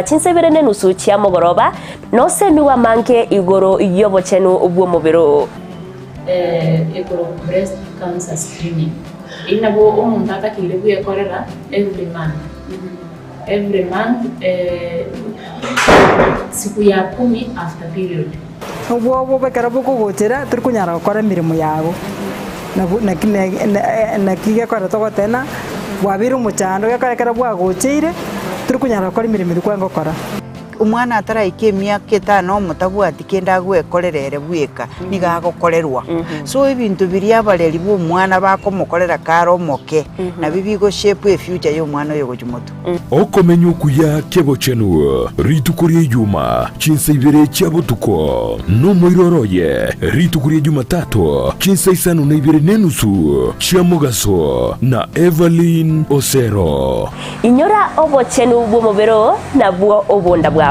Chinsa ibere nenusu chia mogoroba, nosemigwe amange igoro y'obochenu bw'omobere oo. Ekorokwa breast cancer screening. Eyio nabo omonto atakeire bwekorera every month, every month siku ya kumi after period. Obwoba ekero bokogochera tori konyara gokora emeremo yago, nabo naki naki gekogera togoteba ng'a bwabeire omochando gekogera ekero bwagocheire tori konyara gokora emeremo eria kwarenge gokora. Omwana ataraika emiaka etano omotabwati kende agwekorera ere bweka, nigo agokorerwa. So ebinto biria abareri ba omwana bakomokorera kare omoke, nabio bigo shape efuture ya omwana oyo gochia motwe. Okomenya okuya kebochenu, rituko ria Ijuma, chinsa ibere chia botuko, nomoiroro oye, rituko ria Jumatato, chinsa isano na ibere nenusu chia mogaso, na Evelyn Osero. Inyora obochenu bw'omobere oo, nabwo obonda bwao.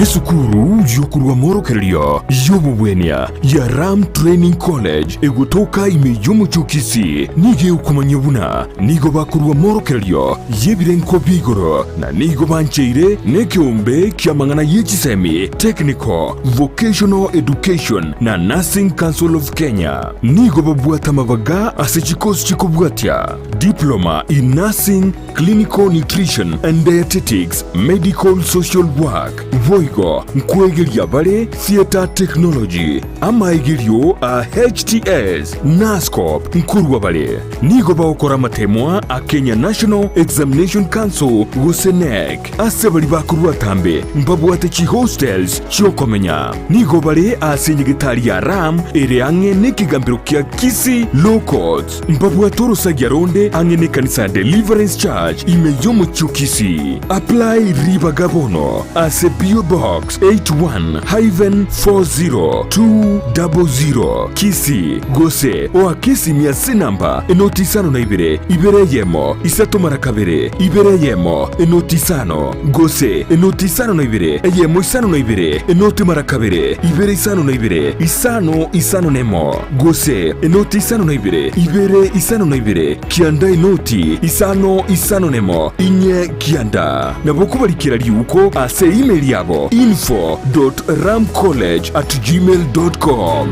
Esukuru y'okorua amorokererio y'obobwenia ya Ram Training College egotoka ime y'omochie o Kisii nigo egokomanyia buna nigo bakorua amorokererio y'ebirengo bia igoro na nigo bancheire nekeombe ki'amang'ana ye chisemi, Technical, Vocational Education na Nursing Council of Kenya. Nigo babwate amabaga ase chikosi chikobwatia, Diploma in Nursing, Clinical Nutrition and Dietetics, Medical Social Work, boigo nkwegeria bare Theatre Technology, amaegerio a HTS, Nuscop nkorwa bare. Nigo bagokora amatemwa a Kenya National Examination Council gose KNEC. Ase baria bakorwa atambe mbabwate chihostels chi'okomenya. Nigo bare ase enyegetari ya Ram ere ang'e nekegambero kia Kisii Law Courts. Mbabwate orosagia ronde ang'e nekanisa ya Deliverance Church ime y'omochie o Kisii. Apply ribaga bono ase PO Box 81-40200 Kisii gose oake esimi ase enamba enoti isano na ibere, ibere eyemo, isato mara kabere, ibere eyemo, enoti isano, gose enoti isano na ibere, eyemo isano na ibere, enoti mara kabere, ibere isano na ibere, isano isano nemo. Gose enoti isano na ibere, ibere isano na ibere, kianda enoti isano isano nemo, inye kianda. Nabo okobarikera riuko ase email yabo info dot ramcollege at gmail dot com.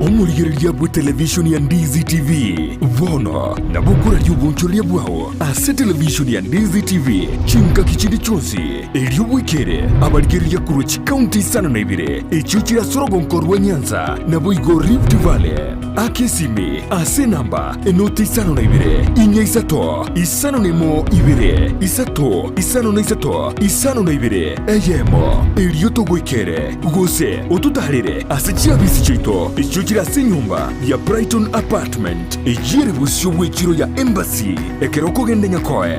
Omorigereria bw'etelevishoni ya Ndizi TV bono nabo okoraria obonchoreria bwao ase televishoni ya Ndizi TV chingaki chinde chionsi, erio bwekere abarigereria korwa chikaunti isano na ibere echio chire ase orogonko rwa Nyanza naboigo Rift Valley. Aka esimi ase enamba enoti isano na ibere, inya isato, isano na emo ibere, isato, isano na isato, isano na ibere, eyemo, erio togoikere. Gose ototaarere ase chiabisi chiaito echio chire ase enyomba ya Brighton Apartment, eyio ere bosio bw'echiro ya Embassy, ekero okogenda Nyakoe.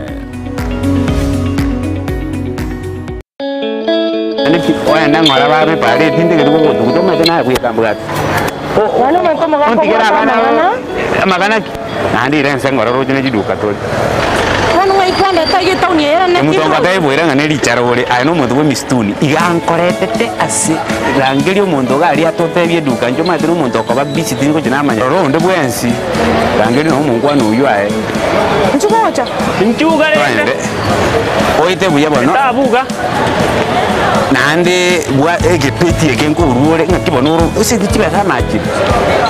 Ogende ng'ora babe pare tintegeti gogotuguta omanyete naye bweka mbwate. Bono omonto omogaka Ontigere obwate abana amang'ana. amang'ana ki? Naende ira ense ng'ora roche ne chiduka tore. Bono ng'ai kwandeta iga etaoni eye ere Omonto neti ongotebi boira ng'a ne richara ore, aye nomonto bw'emisituni, iga ankoretete ase rangeria omonto iga aria atotebie eduka, inche omanyete nomonto okoba busy tingochia namanya. Rora onde bwensi, rangeria nonye omonkwana oyio aye. Inchuo gocha. Inchuga rende. Twende, oete buya bono. Etabuga. Naende bwa egepeti eke nkorua ore, ng'aki bono oro ase chibesa amachire,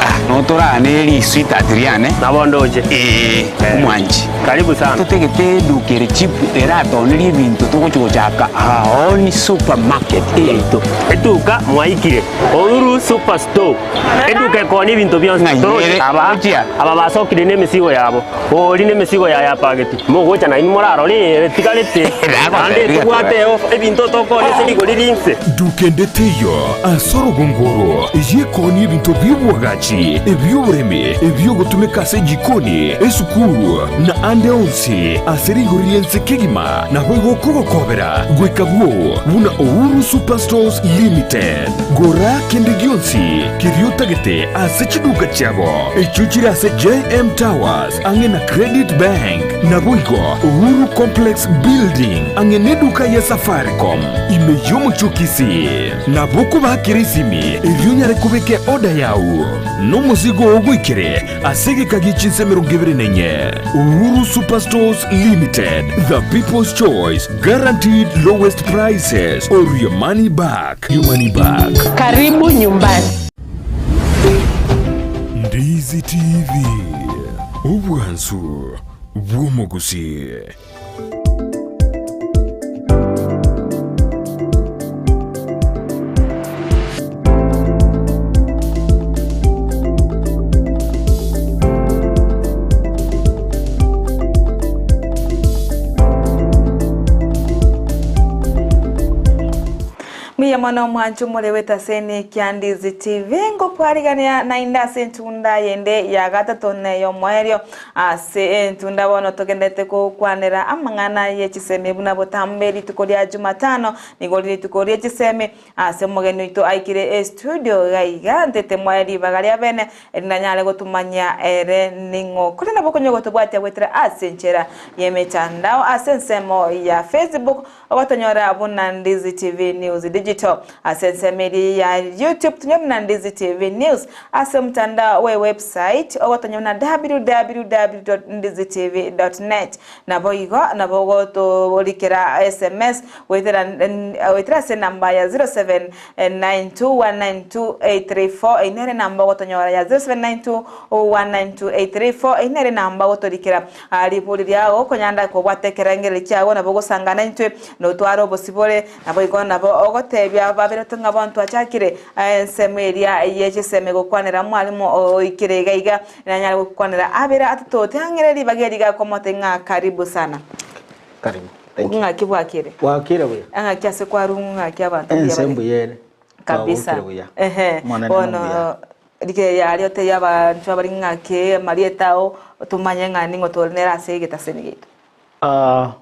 ah, notorane risweetheart riane. Nabo ndoche. Eeh, omwanchi. Karibu sana. Totagete eduka ere cheap eratonerie ebinto togochi gochaka our own supermarket yaito. Eduka mwaikire, Uhuru Super Store, eduka ekoonia ebinto bionsi. Ng'ai Toroche ere? aba, Gochia. aba basokire na emesigo yabo, ori na emesigo yaye apageti. Mogocha nainwe morarore eye etigarete, naende tobwate eofa, ebinto tokoonia ase rigori rinse. Duka ende teiyo ase orogongo oro, eyio ekoonia ebinto bi'oboagachi. ebi'oboremi, ebi'ogotumeka ase ejikoni, esukuru, na ande onsi ase rigori ri'ense kegima, naboigo okogokobera goika bwoo buna Uhuru Superstores Limited. Gora kende gionsi keria otagete ase chiduka chiabo, echio chire ase JM Towers ang'e na Credit Bank, naboigo Uhuru Complex Building ang'e neduka ya Safaricom ime y'omochie o Kisii. Nabo okobakera esimi erio onyare kobeka eoda yao, na omosigo oo ogoikere ase egeka gie chinsa 24. Uhuru Superstores Limited, the people's choice, guaranteed lowest prices or your money back. Your money back. Karibu nyumbani. Ndizi TV, obwansu bw'omogusii. Mbuya mono omwancho more w'etaseni kia Ndizi TV ngokwarigania naende ase entunda yende ya gatato na ey'omoerio Ase entunda bono togenderete gokwanera amang'ana ye chisemi buna botambe rituko ria Jumatano nigo rire rituko rie chisemi ase omogeni oito aikire estudio iga iga ntete mwae ribaga ria bene erinde anyare gotumanyia ere ning'o kore nabo okonywa gotobwatia goetera ase enchera y'emetandao ase ensemo ya Facebook Ogotonyora buna Ndizi TV News Digital ase ensemo eria ya YouTube tonyore buna Ndizi TV News ase omotandao we website ogotonyora buna www.ndizitv.net Naboigo nabo ogotorikera sms goetera goetera ase enamba ya 0792192834 eyio nere enamba ogotonyora ya 0792192834 eyio nere enamba ogotorikera Aa ribori riao konyanda kobwata ekerengererio kiago nabo ogosangana intwe, notware obosibore, naboigo nabo ogotebia baberetwe ng'a bono twachakire ensemo eria ye chisemi gokwanera mwalimu oikire iga iga nanyare gokwanera abere atatote ang'ere ribaga eri gakomotebia ng'a karibu sana. Karibu. Thank you. Ng'aki bwakire? Bwakire buya. Ng'aki ase kwarwa ng'aki abanto mbuya Ense bare? mbuya ere. Kabisa. Twagokire buya. Ehe. Omonene Bono nomuya. Rigereria aria otebie abanto abare ng'aki amarieta ao, tomanye ng'a ning'o tore nere ase egetaseni giaito.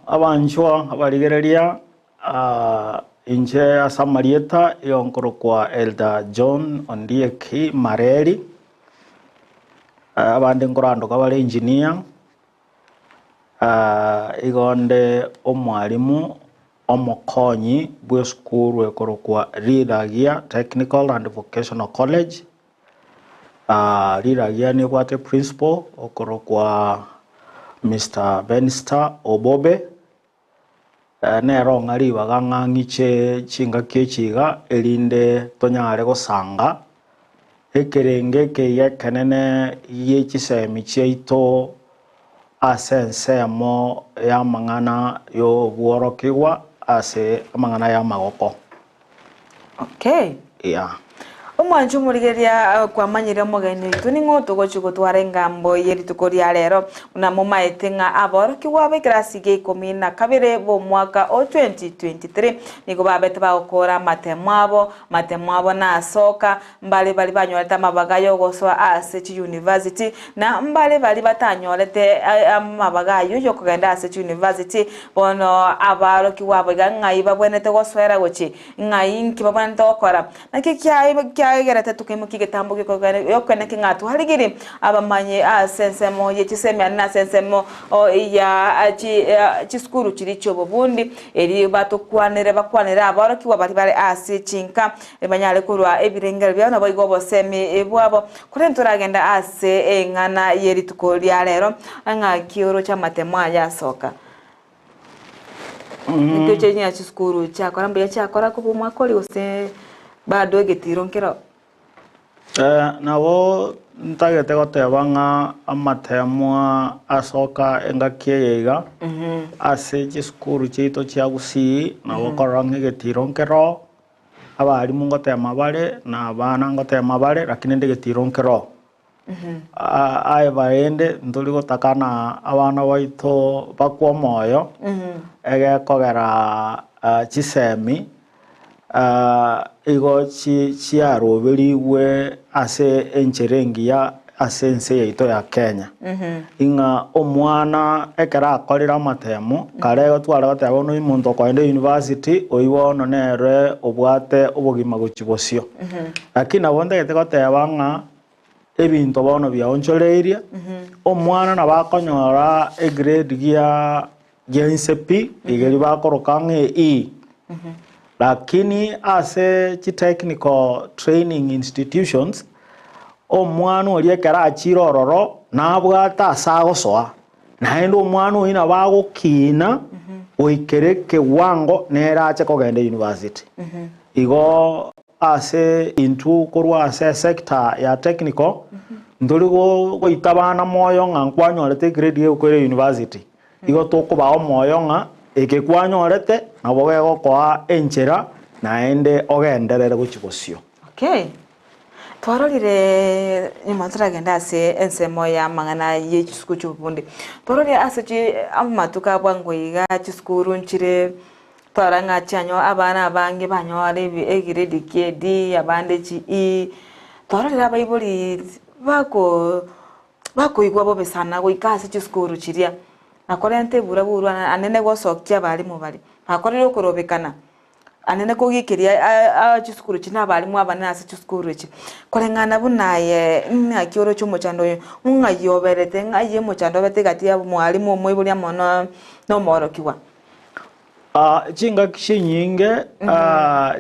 Abanchwa abarigereria, inche ase amarieta igo nkorokwa Elder John Ondieki Mareri, abande nkorandoka bare engineer, Igo nde omwalimu omokonyi bw'esukuru ekorokwa Riragia Technical and Vocational College. Riragia nebwate principal okorokwa Mister Benster Obobe, nere ong'a ribaga ng'a ng'iche chingaki echi iga erinde tonyare gosanga ekerenge eke iga ekenene gie chisemi chiaito ase ensemo y'amang'ana y'obworokigwa ase amang'ana y'amagoko. Okay. Yeah. Omwancho omorigereria kwamanyire omogeni oito ning'o togochia gotwara engambo ye rituko ria rero buna momaete ng'a aborokigwa b'ekerasi gia ikomi na kabere b'omwaka o 2023 nigo babete bagokora amatemo abo amatemo abo nasoka mbare baria banyorete amabaga y'ogosoa ase chiuniversity na mbare baria batanyorete amabaga ayio y'okogenda ase chiuniversity bono abarokigwa abo iga ng'ai babwenerete gosoera gochia Ng'ai inki babwenerete gokora? Naki kiagerete tokaimokia egetambo gi'okoeneki ng'a twarigirie abamanyi ase ensemo ye chisemi naende ase ensemo ya chisukuru chiria chi'obobundi, erio batokwanere bakwanere aborokigwa baria bare ase chinka, banyare korua ebirengererio biabo naboigo obosemi bwabo. Korende toragende ase eng'ana ye rituko ria rero, ng'aki oroche amatemo aya asoka. Ntoche ng'a chisukuru chiakora mbuya chiakora koba omwaka oria gose bado egetiro nkero? Nabo ntagete goteba ng'a amatemwa asoka engaki eye iga, ase chisukuru chiaito chia Gusii nabo okorora ng'a egetiro nkero, abalimu ngotema bare na abana ngotema bare lakini rende egetiro nkero. Aye barende ntori gotaka na abana baito bakwe omoyo, egekogera chisemi Igo chiaroberigwe ase enchera engiya ase ense yaito ya Kenya, ing'a omwana ekero akorire amatemo, kare igo tware goteba bono omonto okoenda university oyio bono nere obwate obogima gochia bosio. Lakini nabo ntagete goteba ng'a ebinto bono biaonchoreirie, omwana nabo akonyora egrade gia gia inse pi, igeri bakoroka ng'a E, lakini ase chitechnical training institutions, omwana oria ekero achire ororo, nabwate ase agosoa, naende omwana oyio nabo agokina goikera ekewango nere ache kogenda university. Igo Ase intwe korwa ase esector ya technical, ntori goita abana moyo ng'a nkwanyorete egrade egokoira university. Igo tokobaa omoyo ng'a eke kwanyorete nabo gegokoa enchera naende ogenderere gochia bosio. Okay. Twarorire nyuma toragende ase ensemo ya amang'ana ye chisukuru chi'obobundi. Twarorire ase chi amatuko a bwango iga chisukuru nchire Twarora ng'a chianyo abana abange banyore ebi egiredi kie D, abande chi E, twarorire abaibori bako bakoigwa bobe sana goika ase chisukuru chiria, na korenta ebura burwa anene gosokia abalimu baria, bakorire okorobekana, anene kogikiria aa chisukuru chiria na abalimu abanene ase chisukuru echi. Koreng'ana buna aye ng'aki oroche omochando oyo, ng'ai oberete ng'ai omochando obete egati ya omwalimu omoibori amo na omworokigwa. Chingaki chinyinge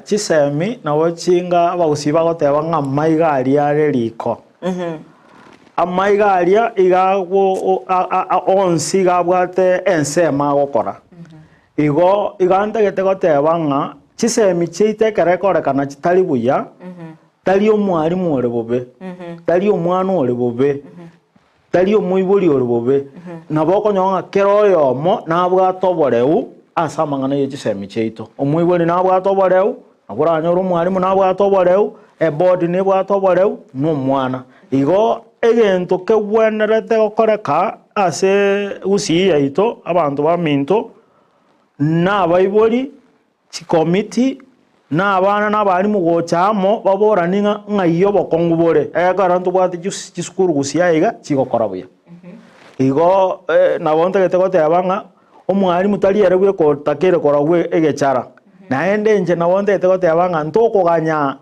chisemi nabo chinga abagusii bagoteba ng'a amaiga aria are riko. Amaiga aria iga ago onsi iga abwate ensemo agokora. Igo iga ntagete goteba ng'a chisemi chiaito ekero ekorekana chitari buya, tari omwalimu ore bobe, tari omwana ore bobe. Tari omoibori ore bobe, nabo okonyora ng'a kera oyomo nabwate oboreu ase amang'ana ye chisemi chiaito. Omoibori nabwate oboreu, nabo oranyore omwalimu nabwate oboreu, ebodi nebwate oboreu, na omwana. Igo egento kegwenerete gokoreka ase gusii yaito, abanto baminto, na abaibori, Chikomiti, na abana na abalimu gocha amo baboranie ng'a ng'ai obokong'u bore, egekogera ntobwate chisukuru gusii aiga chigokora buya. Igo nabo ntagete goteba ng'a omwalimu tari ere bweka otakeire koragwa egechara, naende inche nabo ntagete goteba ng'a ntokoganya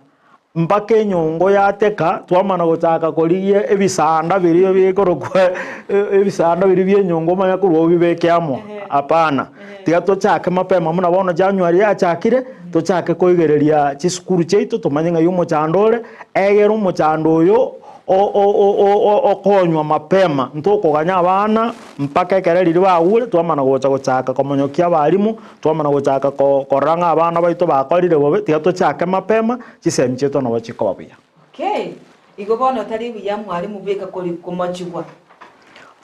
Mpaka enyongo yateka, twamana gochaka korigia ebisanda biria bikorokwa ebisanda biria bia enyongo omanye korwa obibeke amo, hapana. Tiga tochake mapema buna bono January yachakire, tochake koigereria chisukuru chiaito tomanye ng'ai omochando ore, egere omochando oyo okonywa mapema, ntokoganya abana mpaka ekere riria bagure twamana gocha gochaka komonyokia abalimu, Twamana gochaka korora ng'a abana baito bakorire bobe, tiga tochake mapema, chisemi chiaito nabo chikoba buya. Okay, igo bono tari buya mwalimu bweka kori komochigwa.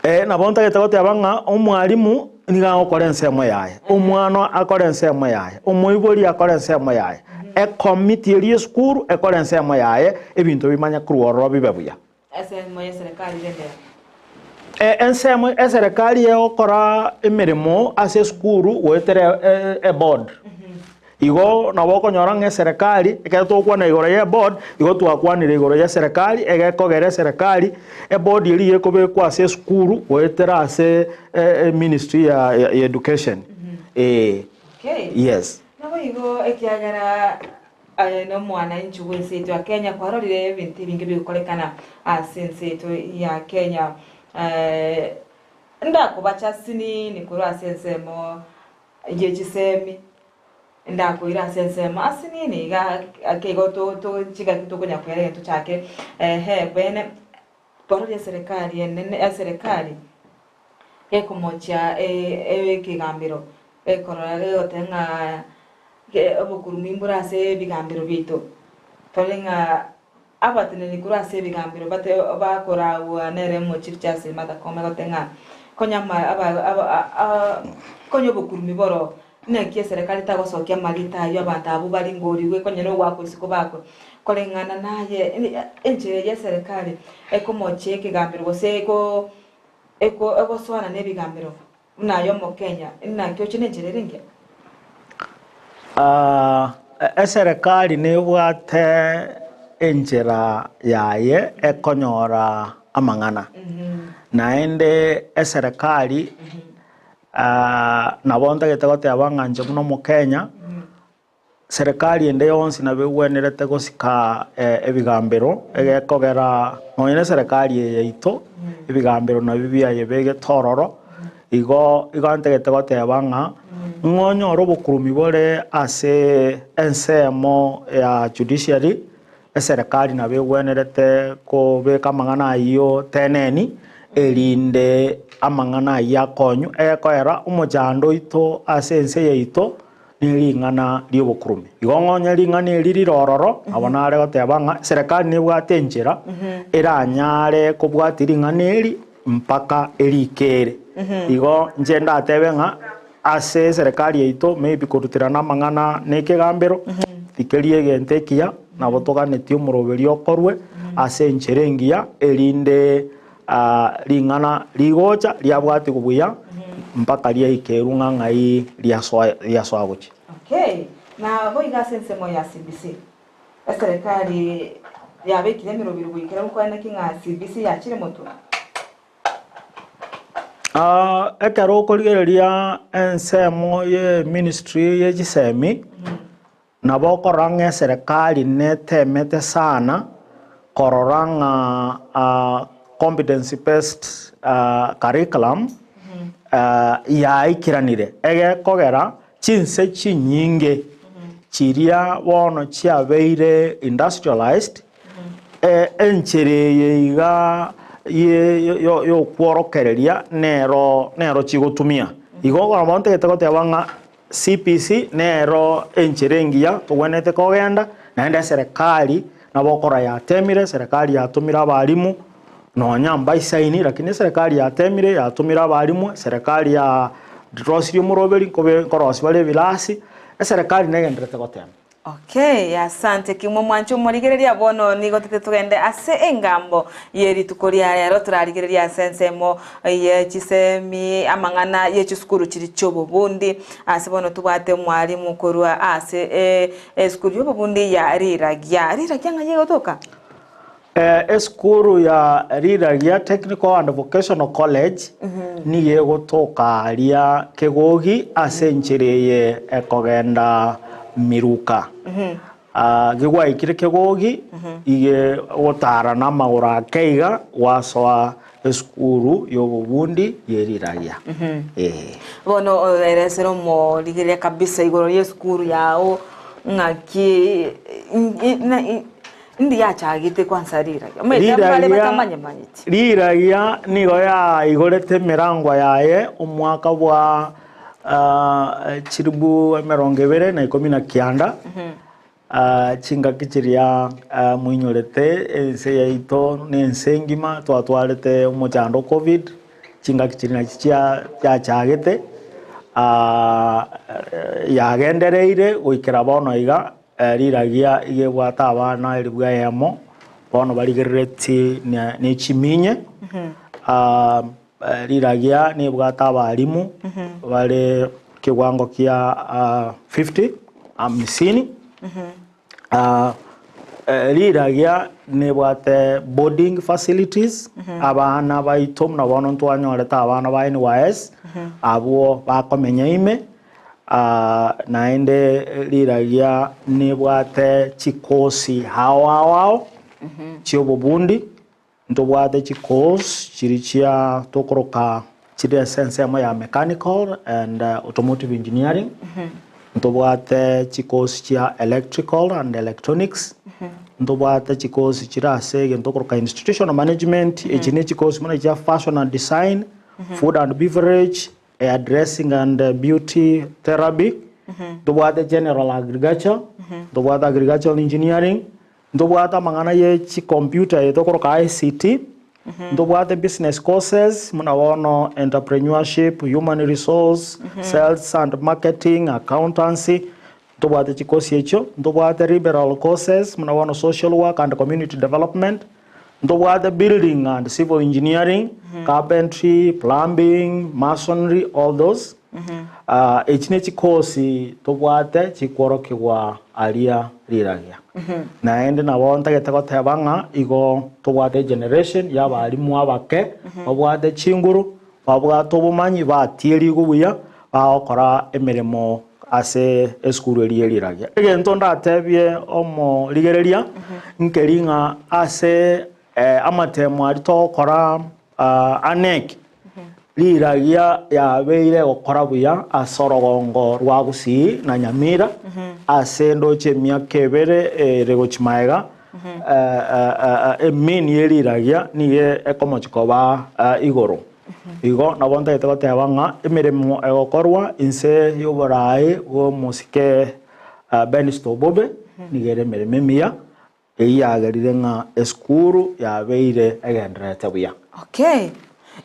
Ee, nabo ntagete goteba ng'a omwalimu nigo agokora ensemo yaye, omwana akore ensemo yaye, omoibori akore ensemo yaye, ekomiti eria esukuru ekore ensemo yaye, ebinto bimanye korwa ororo bibe buya. Ensemo y'eserekari rende. Ensemo eserekari egokora emeremo ase esukuru goetera eboard. Igo nabo okonyora ng'a eserekari ekero togokwana igoro ya eboard, igo twakwanire igoro ya eserekari, egekogera eserekari, eboard eria iga ekobekwa ase esukuru goetera ase eministry ya education eh, Okay. yes. Naboigo ekiagera Aye nomwananchi bw'ense yaito ya Kenya kwarorire ebinto ebinge bigokorekana ase ense yaito ya Kenya. Ndakobacha sinini korwa ase ensemo ye chisemi, ndakoira ase ensemo asinini iga ake igo to to chingaki tokonya koera egento tochake ehe bene twarorire eserekari enene eserekari Gekomochia ekegambero, gekorora gegoteba ng'a obokurumi mbore ase ebigambero biaito. Tore ng'a abateneneri korwa ase ebigambero bate bakoragwa nere omochief justice Martha Koome goteba ng'a konya ama konya obokurumi boro naki eserekari tagosokia amarita aywo abanto abwo bare ngorigwe konya nogoakwa isiko bakwe. Koreng'ana naye enchera ya eserekari ekomochia ekegambero gose eko Eko egosoana nebigambero buna aye Omokenya, naki oche nenchera ere engiya? Eserekari nebwate enchera yaye ekonyora amang'ana, naende eserekari nabo ntagete goteba ng'a inche buna omokenya, serikali ende yonsi nabo egwenerete gosika ebigambero, egekogera nonye na eserekari eye yaito, ebigambero nabio biayebegete ororo, igo igo ntagete goteba ng'a, ng'a onyore obokurumi bore ase ensemo ya judiciary, eserekari nabo egwenerete kobeka amang'ana ayio teneni, erinde amang'ana ayio akonywe, egekoera omochando oito ase ense yaito. Nering'ana ri'obokurume. Igo ng'onye ring'ana eri rire ororo, nabo nare goteba ng'a eserekari nebwate enchera eranyare kobwatia ring'ana eri mpaka erikere. Igo inche ndatebe ng'a ase eserekari yaito maybe koruterana amang'ana na ekegambero, tikeri egento ekiya, nabo toganetie omoroberio okorwe ase enchera engiya erinde Ring'ana rigocha riabwatigwe buya mpaka riaikerwe ng'a ng'ai riasoa gochia. Okay, na boigo ase ensemo ya CBC, eserekari yabekire emerobiri goikera gokwana ki ng'a CBC yachire motwe? Ekero okorigereria ensemo ye ministry ye chisemi, Nabo okorora ng'a eserekari netemete sana korora ng'a competency based curriculum yaikiranire, egekogera chinse chinyinge chiria bono chiabeire industrialized, enchera eye iga yokworokereria nero nero chigotumia. Igo nabo ntagete goteba ng'a CPC nero enchera engiya togwenerete kogenda, naende eserekari nabo okora yatemire, eserekari yatomire abalimu, nonya mbaisaini lakini eserekari yatemire yatomire abalimu, eserekari ya rosirie omoroberi nkobe nkorosia bare ebirasi, eserekari negendererete gotema. Okay, asante kimwe mwanche omorigereria bono nigo tete togende ase engambo ye rituko ria rero torarigereria ase ensemo ye chisemi amang'ana ye chisukuru chiri chiobobundi ase bono tobwate omwalimu korwa ase e esukuru yobobundi ya Riragia. Riragia ng'ai egotoka? Esukuru ya Riragia Technical and Vocational College nigo egotoka aria Kegogi ase enchera eye ekogenda Miruka. Gigwaikire Kegogi iga ogotara namagoro ake iga gwasoa esukuru y'obobundi ye Riragia. Ee. Bono eresera omorigereria kabisa igoro y'esukuru yao ng'aki Indi yachagete kwansa riragia. Omanyete mbare batamanyemanyeti. Riragia nigo yaigorete emerango yaye omwaka bwa chilibu emerongo ebere na ikomi na kianda, chingaki chiria moinyorete ense yaito na ense engima twatwarete omochando o covid, chingaki chiria nachio chiachagete, yagendereire goikera bono iga. Riragia iga ebwate abana elifu eyemo, bono barigereretie ne chiminye. Riragia nebwate abalimu bare kiwango kia 50 hamsini. Riragia nebwate boarding facilities, abana baito buna bono ntwanyorete abana ba NYS, abwo bakomenya ime. Naende riragia nibwate chikosi ao ao ao chi'obobundi, ntobwate chikosi chiria chia tokoroka chire ase ensemo ya mechanical and automotive engineering, ntobwate chikosi chia electrical and electronics, ntobwate chikosi chire ase egento tokoroka institutional management, echi ne chikosi buna chia fashion and design, food and beverage, Hairdressing and beauty therapy, ntobwate general agriculture, ntobwate agricultural engineering, ntobwate amang'ana ye chicomputer eye tokoroka ICT, ntobwate business courses buna bono entrepreneurship, human resource, sales and marketing, accountancy, ntobwate chikosi echio, ntobwate liberal courses buna bono social work and community development, Ntobwate building and civil engineering, carpentry, plumbing, masonry, all those. Ah, echi ne chikosi tobwate chikworokigwa aria riragia. Naende nabo ntagete goteba ng'a igo tobwate egeneration ya abalimu abake, babwate chinguru, babwate obomanyi, batierigwe buya, bagokora emeremo ase esukuru eria eriragia. Egento ndatebie omorigereria, nkeri ng'a ase amatemo aria togokora aneki, riragia yabeire gokora buya ase orogongo rwa Gusii na Nyamira, ase ndoche emiaka ebere ere gochia magega, emean ye riragia nigo ekomochia koba igoro. Igo nabo ntagete goteba ng'a emeremo egokorwa inse y'oboraai bw'omosike Benisto Obobe nigo ere emeremo emiya, Eyio yagerire ng'a esukuru yabeire egendererete buya. Okay.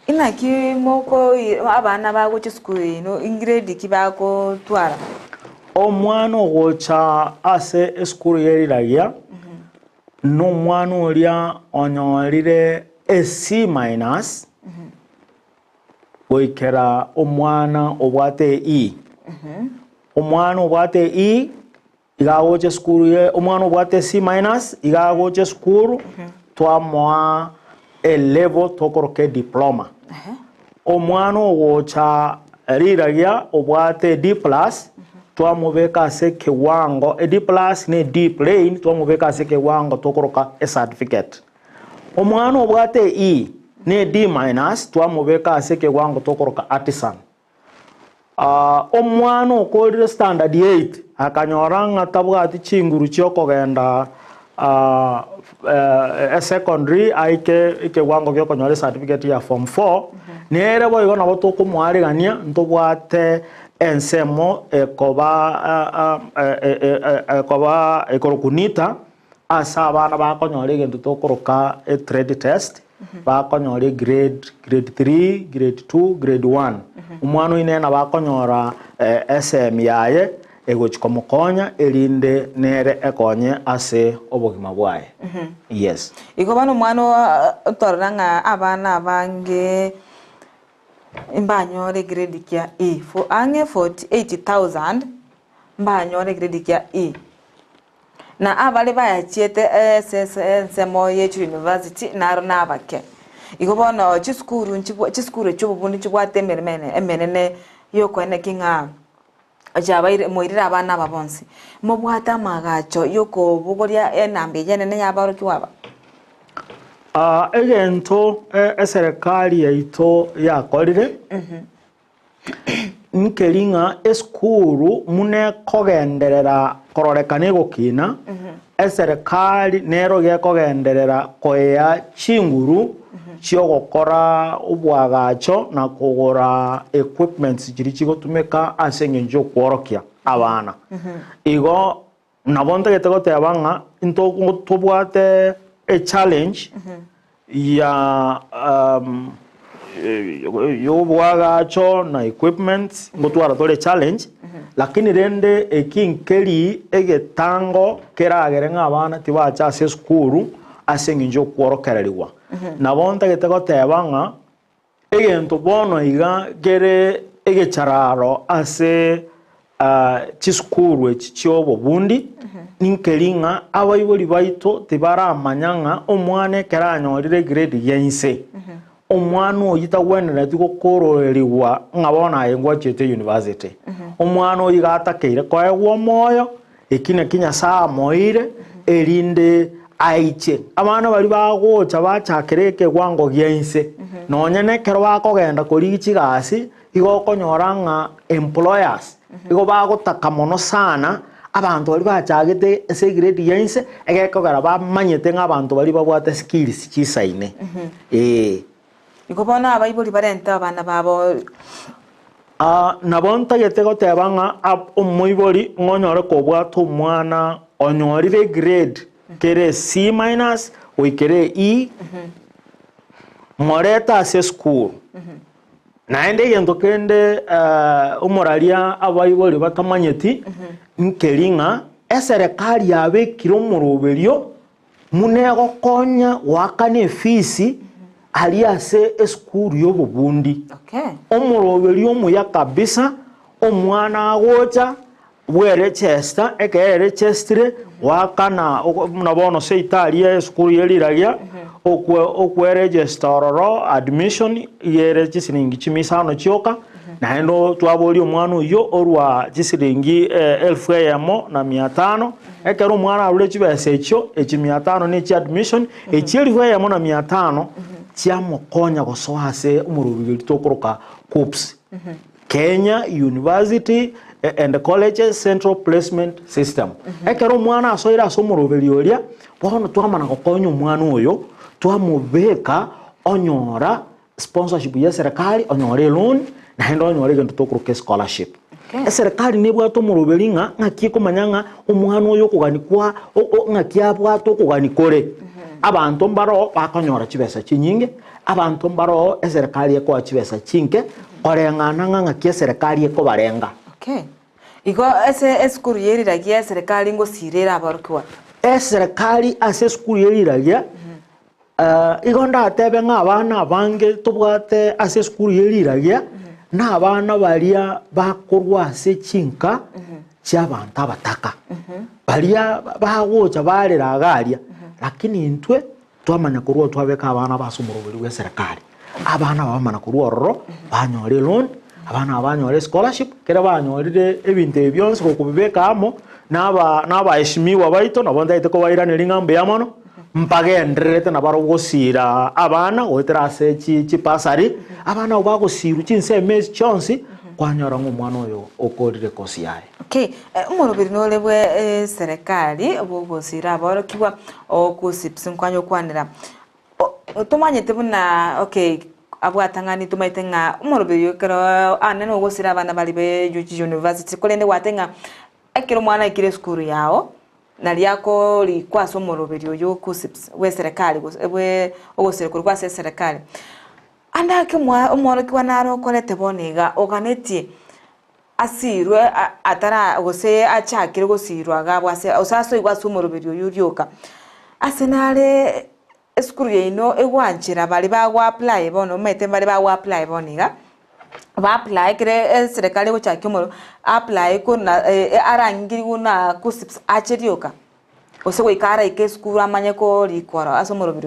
Inaki moko abana bagocha esukuru ino ingrade ki bagotwara? Omwana ogocha ase esukuru ye riragia nomwana oria onyorire e C minus goikera omwana obwate E. Omwana obwate E Iga agocha esukuru ye omwana obwate C minus iga agocha esukuru twamoa e level tokoroka ediploma. Omwana ogocha riragia obwate e D plus twamobeka ase ekewango e D plus na e D plain twamobeka ase ekewango tokoroka ecertificate. Omwana obwate e E na e D minus twamobeka ase ekewango tokoroka artisan. Omwana okorire standard eight akanyora ng'a tabwati chinguru chi'okogenda esecondary aike ekewango gi'okonyora ecertificate ya form four, nere boigo nabo tokomoarigania ntobwate ensemo ekoba ekoba ekorokwa NITA. Ase abana bakonyora egento tokoroka e trade test, bakonyora egrade, grade 3, grade 2, grade 1. Omwana oyio nere nabo akonyora esemi yaye egochi komokonya erinde nere ekonye ase obogima bwaye. Yes. Igo bono omwana otorora ng'a abana abange mbanyore egrade kia E, ang'e 48,000 mbanyore egrade kia E. Na abare bayachiete ase ensemo ye chiyunivasiti naro nabake. Igo bono chisukuru nchibwa chisukuru chi'obobundi nchibwate emeremo ene emenene y'okoeneki ng'a chiabaire moirire abana aba bonsi. Mobwate amaagacho y'okobogoria enamba eyio enene y'aborokigwa aba? Egento eserekari yaito yakorire. Nkeri ng'a esukuru buna ekogenderera kororekana egokina, eserekari nero gekogenderera koea chinguru chi'ogokora obwagacho na kogora equipments chiria chigotumeka ase eng'encho y'okworokia abana. Igo Nabo ntagete goteba ng'a into tobwate echallenge ya y'obwagacho na equipment ngotwara tore challenge lakini rende eki nkeri egetango keragere ng'a abana tibacha ase esukuru ase eng'encho y'okworokererigwa. Nabo ntagete goteba ng'a Egento bono iga kere egechararo ase chisukuru echi chi'obobundi, ninkeri ng'a abaibori baito tibaramanya ng'a omwana ekero anyorire egrade ya inse, omwana oyio tagwenereti gokororerigwa ng'a bono aye ngwachete university. Omwana oyio iga atakeire koegwa omoyo, Eki nakio Nyasae amoeire, erinde aiche abana baria bagocha bachakere ekewango gia inse. Nonya nekero bakogenda korigia chigasi, igo okonyora ng'a employers igo bagotaka mono sana abanto baria bachagete ase egrade ya inse, egekogera bamanyete ng'a abanto baria babwate skills chisaine, eh. Igo bono abaibori barente abana babo. Aa, nabo ntagete goteba ng'a ab omoibori ng'onyore kobwata omwana onyorire egrade kere C minus goikera E, morete ase esukuru. Naende egento kende omoraria abaibori batamanyeti, nkeri ng'a eserekari yabekire omoroberio Buna egokonya goakana efisi Aria ase esukuru y'obobundi. Okay. Omoroberi omuya kabisa, omwana agocha bwerechesta, ekero erechestire, goakana buna bono seito aria esukuru ye riragia, okwe okweregesta ororo admission iga ere chisiringi chimia isano chioka, naende o twaboria omwana oywo orwa chisiringi elfu eyemo na mia tano, ekero omwana arure chibesa echio, echi mia tano na echia admission, Echi elifu eyemo na mia tano chiamokonya gosoa ase omorobio tokoroka KUCCPS, Kenya University and Colleges Central Placement System. Ekero omwana asoire ase omoroberio oria, bono twamana gokonya omwana oyo, twamobeka onyora sponsorship ya eserekari, onyore eloan, naende onyore egento tokoroka escholarship. Eserekari nebwate omoroberi ng'a ng'aki ekomanya ng'a omwana oyo okogani kwa o- o ng'aki abwate okogani kore. Abanto mbaroo bakonyora chibesa chinyinge, abanto mbaroo eserekari ekoa chibesa chinke, koreng'ana ng'a ng'aki eserekari ekobarenga. Okay. Igo ase esukuru ye riragia eserekari ngosira ere aborokigwa? Eserekari ase esukuru ye riragia. Igo ndatebe ng'a abana abange tobwate ase esukuru ye riragia, na abana baria bakorwa ase chinka chi'abanto abataka, baria bagocha barera iga aria, lakini intwe twamanya korwa twabeka abana aba ase omoroberi bwa eserekari. Abana aba bamana korwa ororo, banyora eloan, abana aba banyora escholarship, ekero banyorire ebinto ebi bionsi gokobibeka amo, na aba na abaheshimiwa baito nabo ntagete kobairaneria ng'a mbuya mono. Mbagendererete nabarobwo gosiira abana goetera ase chibasari, abana abwo bagosiirwa chinsemo ezi chionsi, kwanyora ng'a omwana oyo okorire ekosi yaye. Okay, omoroberi nore bwe eserekari bw'ogosiira aborokigwa o KUCCPS nkwanye gokwanera, tomanyete buna okay abwatang'ani tomaete ng'a omoroberi oyo ekero aane nogosira abana baria be chiuniversity korende gwate ng'a ekero omwana aikire esukuru yao. Nario akorikwa ase omoroberio oyo o KUCCPS bw'eserekari gose bwe ogosira korikwa ase eserekari. Ande ake omwa omworokigwa naro okorete bono iga oganetie asirwe a atara gose achakire gosirwa iga abwo ase gose asoigwe ase omoroberio oywo rioka. Ase nare esukuru yaino egwanchera baria bago apply bono omanyete mbare bago apply bono iga, ba apply ekere eserekari egochakia omorero, apply kona arangeriwe na KUCCPS ache rioka, gose goika araike esukuru amanye korikora ase omorobiri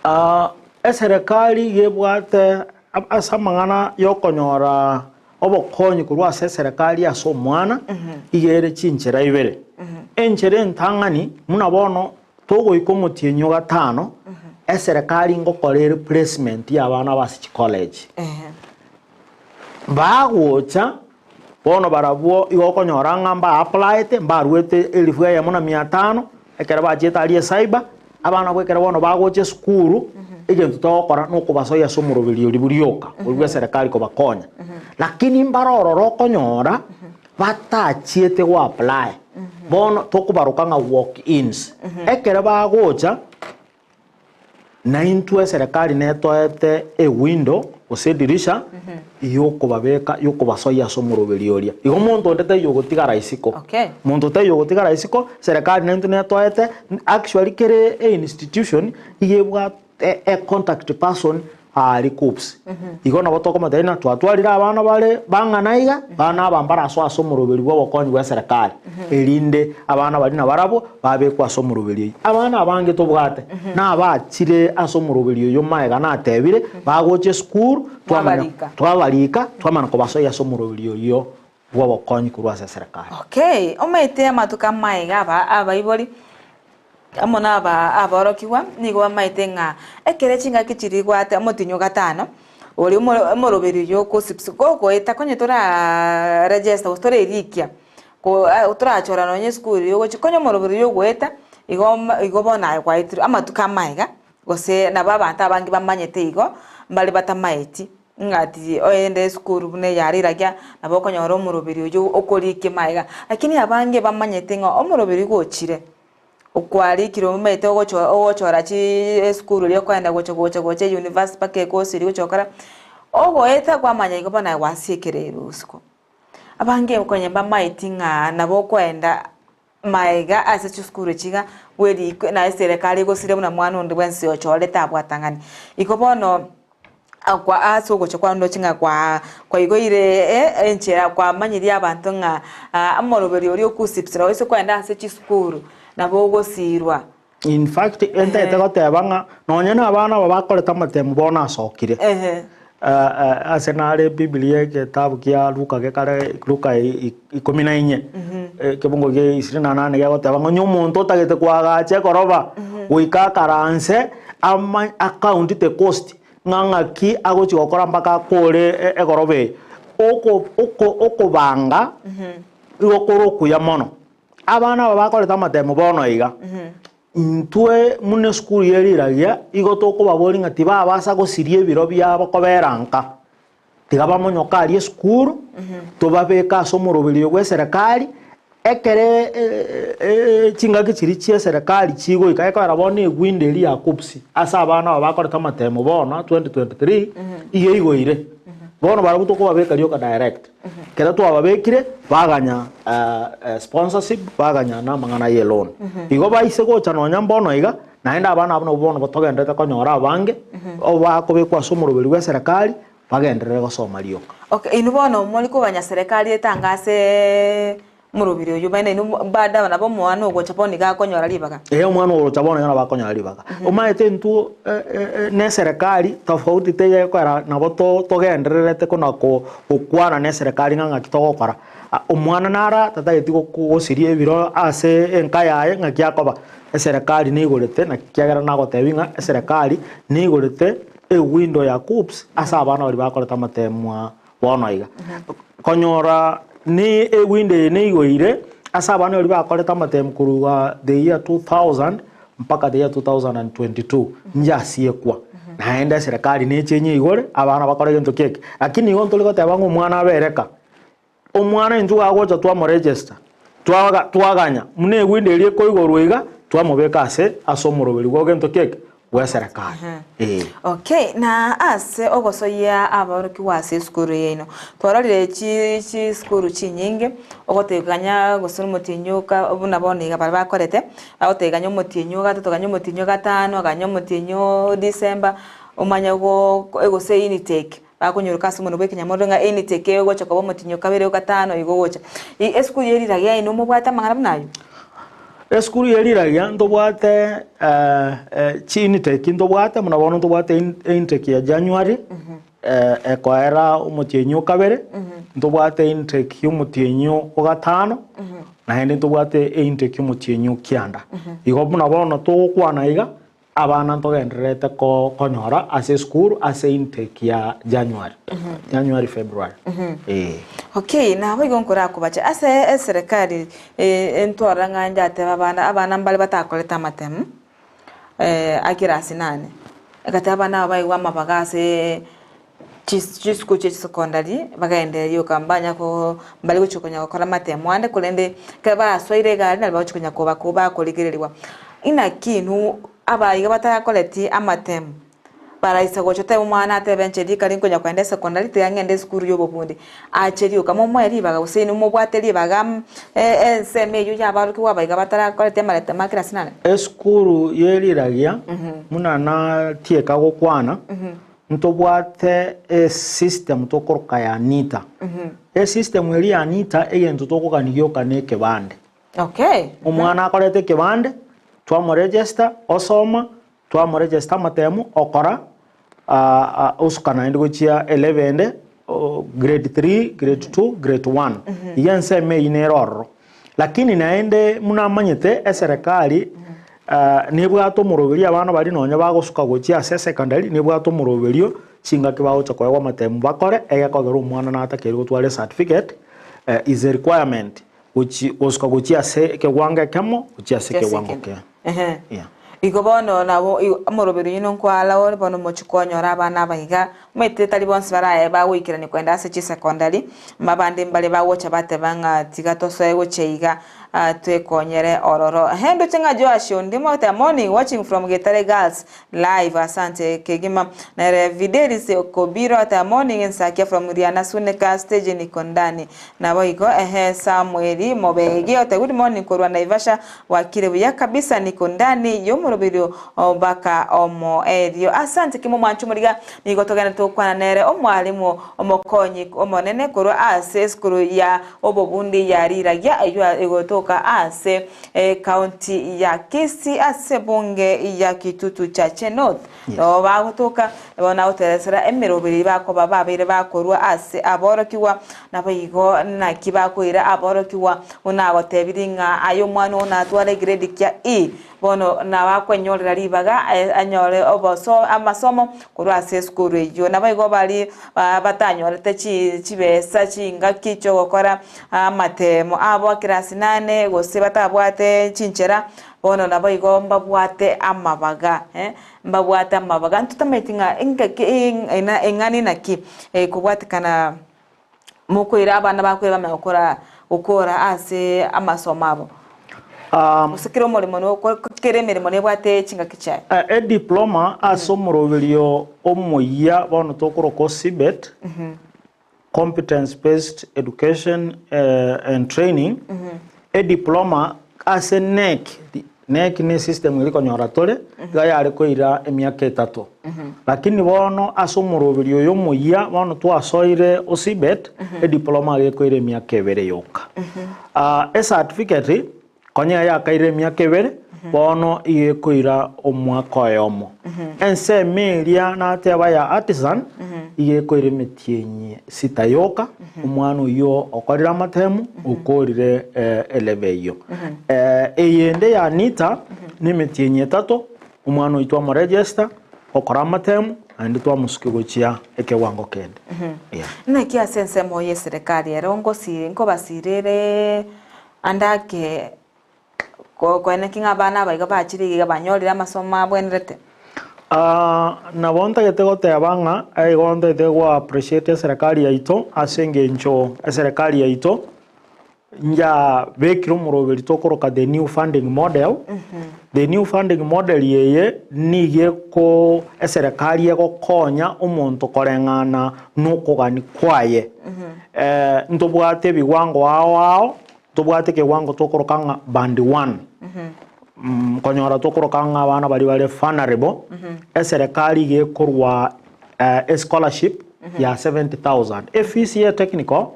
oywo. Eserekari iga ebwate ase amang'ana ya okonyora obokonyi korwa ase eserekari ase omwana, iga ere chinchera ibere. Enchera entang'ani, buna bono Togoika omotienyi o gatano, eserekari ngokora ere placement y'abana base chicollege. Bagocha, bono barabwo igo okonyora ng'a mba applyete, mbaruete elifu eyemo na mia tano, ekero bachiete aria ecyber, abana abwo ekero bono bagocha esukuru, egento togokora nokobasoyia ase omoroberi oria rioka, oria bwa eserekari kobakonya. Lakini mbare ororo okonyora. Batachiete go apply bono tokobaroka ng'a walk ins. Ekero bagocha naintwe eserekari netoete ewindow gose edirisha yokobabeka yokobasoyia ase omoroberi oria. Igo monto onde taiyo ogotigara isiko. Okay. Monto taiyo ogotigara isiko, eserekari naintwe netoete actually kere einstitution iga ebwate. E contact person aria KUCCPS. Igo nabo tokomotebia ng'a twatwarire abana bare bang'ana iga, bana aba mbarasoe ase omoroberi bw'obokonyi bwa eserekari, erinde abana baria nabarabwo babekwe ase omoroberi oyio. Abana abange tobwate, nabachire ase omoroberi oyio magega natebire, bagocha esukuru, twamanya Mwabarika. twabarika, twamanya kobasoyia ase omoroberi oyio bw'obokonyi korwa ase eserekari. Okay, omanyete amatuko amaega aba abaibori Amo naba aborokigwa nigo bamaete ng'a ekero chingaki chiria igwate omotinyu gatano, oria omo omoroberi oyio okosibs gogoeta konya toraa register gose torerikia ko torachora nonye esukuru eria ogochia konya omoroberi oyio ogoeta igo ma igo bono aye gwaetirwe amatuko amaega gose nabo abanto abange bamanyete igo mbare batamaeti ng'a ati oende esukuru buna eyare riragia nabo okonyora omoroberi oyio okorikia maega. Lakini abange bamanyete ng'a omoroberi gochire. Okwarikire omanyete ogocho ogochora chiiii esukuru eria okoenda gocha gocha gocha euniversity mpaka ekosi eria ogocha gokora, ogoeta kwamanya igo bono aye gwasiekereirwe isiko. Abange konya mbamaeti ng'a nabo okoenda. Maega ase chisukuru echi iga bwerikwe na eserekari egosire buna mwana onde bwensi ochorete abwatang'ani. Igo bono kwa ase ogocha kwane ndoche ng'a kwa kwaigoire enchera kwamanyirie abanto ng'a omoroberi oria okosipsira gose kwenda ase chisukuru nabo ogosirwa. In fact, entaete goteba ng'a nonye na abana aba bakorete amatemu bono asokire. Ase nare Biblia egetabu kia Luka gekare Luka ikomi na inye ekebungo gia ishirini na nane gegoteba ng'a onye omonto otagete koagacha ekoroba goika akaranse ama account the cost ng'a ng'aki agochi gokora mpaka akore egoroba eye. Oko oko okobanga igo kore okuya mono. Abana aba bakorete amatemo bono iga, intwe buna esukuru ye riragia igo tokobaboria ng'a tibabasa gosiria ebiro biabo kobera nka, tiga bamonyoke aria esukuru, tobabeke ase omoroberio bwa eserekari, ekere chingaki chiria chia eserekari chigoika ekogera bono egwinda eria ya KUCCPS ase abana aba bakorete amatemo bono 2023, iga eigoire. Bono barabwo tokobabeka rioka direct. Ekero twababekire, baganya sponsorship, baganya na amang'ana ye loan. Igo baise gocha nonya mbono iga, naende abana abwo nabwo bono togendererete konyora abange, obakobekwa ase omoroberi bwa eserekari, bagenderere gosoma rioka. Okay, inwe bono mori koganya serikali etangase Omorobiri oyio baina inwe bado aba nabo omwana ogocha bono iga akonyora ribaga. Ee, omwana ogocha bono iga nabo akonyora ribaga. Omanyete intwe na eserekari tofauti teiyo ekoera nabo togendererete kona gokwana na eserekari ng'a ng'aki togokora. Omwana nara tatageti gosiria ebiro ase enka yaye ng'aki akoba, eserekari neigorete naki kiagera nagotebi ng'a eserekari neigorete ewindow ya KUCCPS ase abana baria bakorete amatemwa Bono iga, konyora ne ewindow eye neigoire ase abana baria bakorete amatemu korwa the year 2000 mpaka the year 2022 njasiekwa. Naende eserekari neche enyeigore abana bakore gento kieke. Lakini igo ntori goteba ng'a omwana abere ka, omwana intwe gagocha twamoregister, twaga twaganya buna ewindow eria ekoigorwa iga, twamobeka ase ase omoroberi bwa gento kieke. bw'eserekari. Ee. Okay, na ase ogosoyia aborokigwa ase esukuru yaino, twarorire chi chisukuru chinyinge, ogoteganya gose omotienyi oka buna bono iga baria bakorete, bagoteganya omotienyi ogatato ganya omotienyi ogatano, ganya omotienyi o December, omanye go gose intake, bakonyoroka ase omonwe bwa ekenyamorero ng'a intake egocha koba omotienyi okabere ogatano igo ogocha. Esukuru ye rirorio yaino mobwate amang'ana buna aywo? Esukuru ye riragia ntobwate chiintake ntobwate buna bono ntobwate intake ya January ekoera omotienyi o kabere, ntobwate intake ya omotienyi o gatano, naende ntobwate intake ya omotienyi o kianda. Igo buna bono togokwana iga, Abana ntogendererete konyora ase esukuru ase intake ya January, January, February. Ee. Okay, nabo igo nkorakobache ase eserekari ntwarora ng'a njateba abana, abana mbare batakorete amatemu a kirasi nane, egateba abana aba baigwe amabaga ase chisukuru chia chisecondary bagenderere rioka mbanya ko mbare gochia konya gokora amatemo ande korende ekero basoire egari nari bagochia konya koba bakorigereriwa. Inaki intwe abaiga batarakoreti amatemo baraisa gocha otebe omwana atebe inche rika rinkonya kogenda esecondary tiga ng'ende esukuru ya obobundi ache rioka momoe ribaga gose inwe mobwate ribaga ensemo eywo ya abarokigwa abaiga batarakoreti amaretemo a kirasi nane? Esukuru ye riragia buna natieka gokwana. Ntobwate esystem tokoroka ya NITA. Esystem eria ya NITA egento tokogania gioka ne ekebande. Okay. Omwana akorete ekebande, twamoregister, osoma, twamoregister amatemu, okora, osuka naende gochia elevel ende, grade 3, grade 2, grade 1. Iga ensemo eyio nere ororo. Lakini naende buna amanyete eserekari nebwate omoroberio abana baria nonye bagosuka gochia ase esecondary nebwate omoroberio chingaki bagocha koegwa amatemu bakore egekogera omwana natakeire gotwara ecertificate is a requirement gochi gosuka gochia ase ekewango ekemo gochia ase ekewango kende. Yeah. Igo bono nabo omoroberio oino nkoara ore bono mochie konyora abana aba iga, omanyete tari bonsi baraye bagoikerania kogenda ase chisecondary, abande mbare bagocha bateba ng'a tiga tosoe gochia iga. Twekonyere ororo. Ehe ndoche ng'a Joash Ondimo agoteba morning watching from Getare Girls live asante kegima. Nere Videlis Kobiro agoteba morning Nsakia from Riana Suneka stage niko ndani. Naboigo ehe Samuel Mobegi agoteba good morning korwa Naivasha bwakire buya kabisa niko ndani yomoroberio baka omoerio. Asante kimo mwancho moriga nigo togenderete gokwana nere omwalimu omokonyi omonene korwa ase esukuru ya Obobundi ya riragia eyio egotoka ase ecounty ya Kisii ase ebunge ya Kitutu Chache North. Nabo bagotoka bono nagoteresera emeroberi bakoba babeire bakorua ase aborokigwa, naboigo naki bakoira aborokigwa buna agotebirie ng'a aye omwana oo natware egrade kia E Bono nabakwenyorera ribaga anyore oboso amasomo korwa ase esukuru eyio. Naboigo baria batanyorete chibesa chingaki chi'ogokora amatemo abo a class nane gose batabwate chinchera, bono naboigo mbabwate amabaga mbabwate amabaga. Ntotamanyeti ng'a engaki eng'ana naki ekobwatekana mokoira abana bakoira bamanya gokora gokora ase amasomo abo. Gose kera omoremo no kera emeremo nebwate chingaki chiaye. Ediploma ase omoroberio omoyia bono tokoroka o CBET, Competence Based Education and Training, Ediploma ase KNEC, KNEC ne system eria konyora tore, iga yare koira emiaka etato. Lakini bono ase omoroberio oyo omoyia bono twasoire o CBET, ediploma iga ekoira emiaka ebere yoka. Ecertificate konya yakaire emiaka ebere, bono iga ekoira omwaka oyomo. Ensemo eria nateba ya artisan, iga ekoira emetienyi sita yoka, omwana oyio okorire amatemu, okorire elevel eyio. Eyende ya NITA, nemetienyi etato, omwana oyio twamoregister, okora amatemu, naende twamosukia gochia ekewango kende. Yeah. Naki ase ensemo y'eserekari ero ngosi nkobasirere ande ake koeneki ng'a abana aba iga bachire iga banyorire amasomo abwenerete? Nabo ntagete goteba ng'a igo ntagete go appreciate eserekari yaito ase engencho eserekari yaito yabekire omoroberi tokoroka the new funding model. The new funding model eye nigo eko eserekari egokonya omonto koreng'ana na okogani kwaye. Ntobwate ebiwango ao ao. Tobwate ekewango tokoroka ng'a band one, konyora tokoroka ng'a abana baria bare vulnerable, eserekari iga ekorwa escholarship ya 70,000. Efees ya etechnical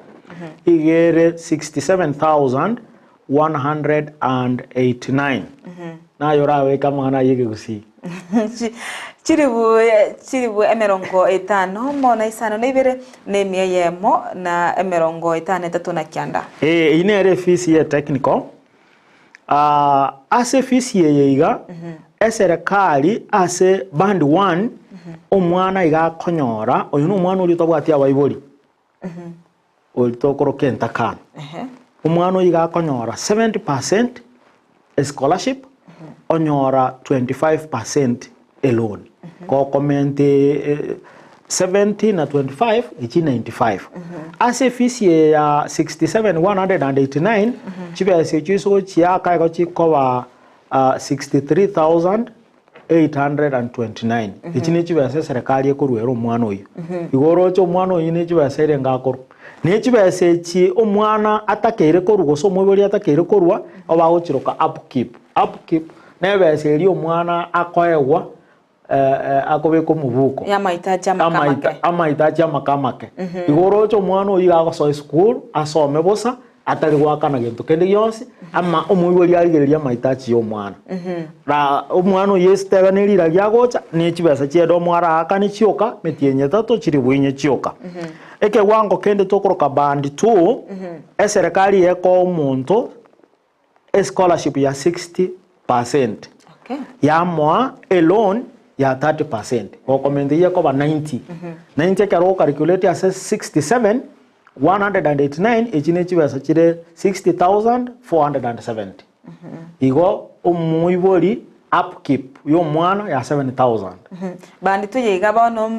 iga ere 67,189. Naye orabeke amang'ana ayio ekegusii. Chilifu chilifu emerongo etano mo na isano na ibere, na emia eyemo, na emerongo etano etato na kianda. Ee, eyio nere efisi ye technical. Ah, ase efisi eye iga, eserekari ase band one, omwana iga akonyora, oyo na omwana oria otabwati abaibori, oria tokoroka entakana. Omwana oyio iga akonyora 70% escholarship, onyora 25% eloan. Gokomenta 70 na 25 echi 95. Ase efisi eye ya 67 189, chibesa echio ase gochiaka igo chikoba 63,829. Echi ne chibesa eserekari ekoruera omwana oyio. Igo oroche omwana oyio ne chibesa erenge akorwa. Ne chibesa echi omwana atakeire korwa gose omoibori atakeire korwa, bagochiroka upkeep. Upkeep nebesa eria omwana akoegwa akobeka omobuko. Y'amaitaji amake amake. Amaitaji amake amake. Igo oroche omwana oyio iga agosoa esukuru, asome bosa, atari goakana gento kende gionsi, ama omoibori arigererie amaitaji ya omwana. Na omwana oyio esitebe ne rira riagocha, ne chibesa chi'edomo araakane chioka, emetienyi etato chilifu inye chioka. Ekewango kende tokoroka band two, eserekari ekoa omonto escholarship ya 60% yamoa eloan ya 30% gokomenta eyio ekoba 90 90 ekero ogokalculate ase 67 189 echi ne chibesa chire 60470 igo omoibori. upkeep ya omwana ya 7000. Band 2 yaiga bono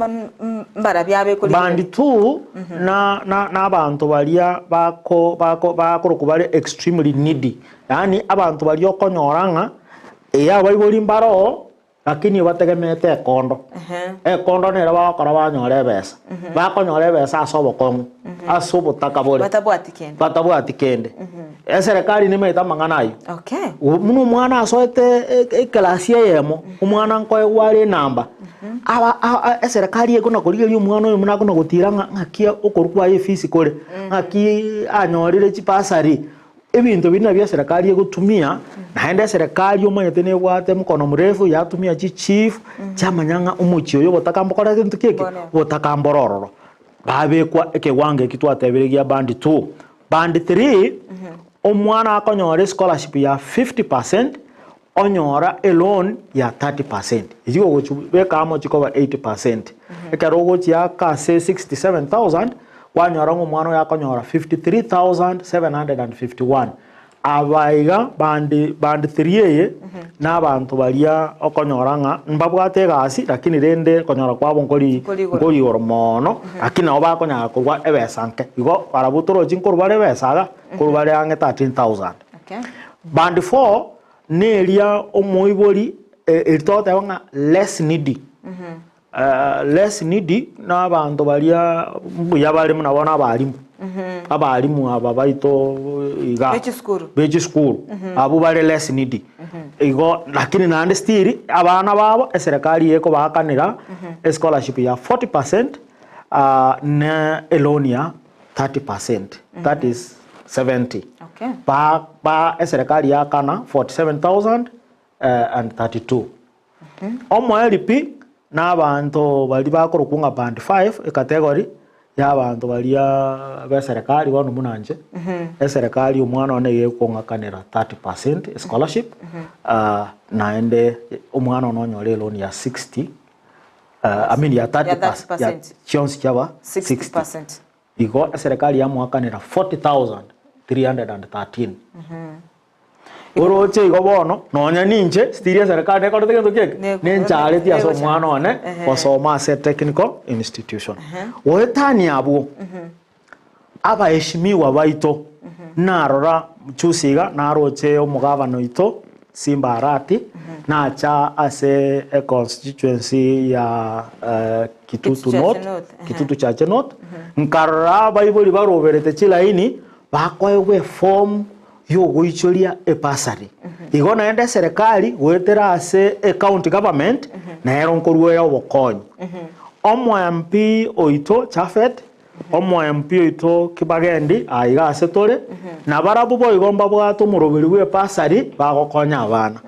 mbarabia abe korigereria. Band 2 na na na abanto baria bako bako bakorokwa bare extremely needy, yaani abanto baria okonyora ng'a eeh abaibori mbaroo Lakini bategemeete ekondo. Ekondo nere bagokora banyora ebesa. Bakonyora ebesa ase obokong'u, ase obotaka bore. Batabwati kende. Batabwati kende. Eserekari nimaete amang'ana ayio. Okay. Buna omwana asoete ekelasi eyemo, omwana nkoegwa are enamba, aba a- eserekari ekona korigereria omwana oyo buna akona gotira ng'a ng'aki okorwa kwaye efees kore, ng'aki anyorire chibasari. Ebinto biria nabio eserekari egotumia, naende eserekari omanyete nebwate mkono mrefu yatumia chichief, chiamanya ng'a omochie oyo obotaka mbokore gento ki eke? Obotaka mbore ororo. Babekwa ekewango eki twatebire gia band 2. Band 3, omwana akonyora escholarship ya 50%, onyora eloan ya 30%, eyio ogochibeka amo chikoba 80%. Ekero ogochiaka ase 67,000, kwanyora ng'a omwana oyo akonyora 53,751. Aba iga band band 3 eye, na abanto baria okonyora ng'a mbabwate egasi lakini rende konyora kwabo nkori nkori igoro mono, lakini nabo bakonyara korwa ebesa nke. Igo barabwo torochi nkorwa bare ebesa iga, nkorwa bare ang'e 13,000. Band 4 neria omoibori eri togoteba ng'a less needy. Less needy na abanto baria mbuya bare buna bono abalimu. Abalimu aba baito iga be chisukuru abwo bare less needy. Igo lakini naende still abana babo eserekari ekobaakanera escholarship ya 40% ne eloan ya 30%, that is 70. Okay. Ba, ba eserekari yakana 47,032. Omoeri pi na abanto baria bakorokwa ng'a band 5 ecategory ya abanto baria b'eserekari bono buna inche, eserekari omwana one iga ekong'akanera 30% scholarship, naende omwana one onyore eloan ya 60 I mean ya 30 Ya perc- ya 30%. chionsi chiaba 60. 60%. Igo eserekari yamoakanera 40,313. Oroche igo bono, nonya ninche, still eserekari nekorete gento ki eke? Nencharetie ase omwana one gosoma ase technical institution. Goetania abwo, Abaheshimiwa baito, narora juzi iga naroche omogavana oito Simba Arati nacha ase econstituency ya Kitutu North, Kitutu Chache North, nkarora abaibori baroberete chilaini bakoegwa eform yogoichoria ebursary. Igo naende eserekari goetera ase ecounty government nero nkorwa ere obokonyi. Omo MP oito Japhet Omo-MP oito Kibagendi aiga ase tore, na barabwo boigo mbabwate omoroberi bw'ebasari bagokonya abana.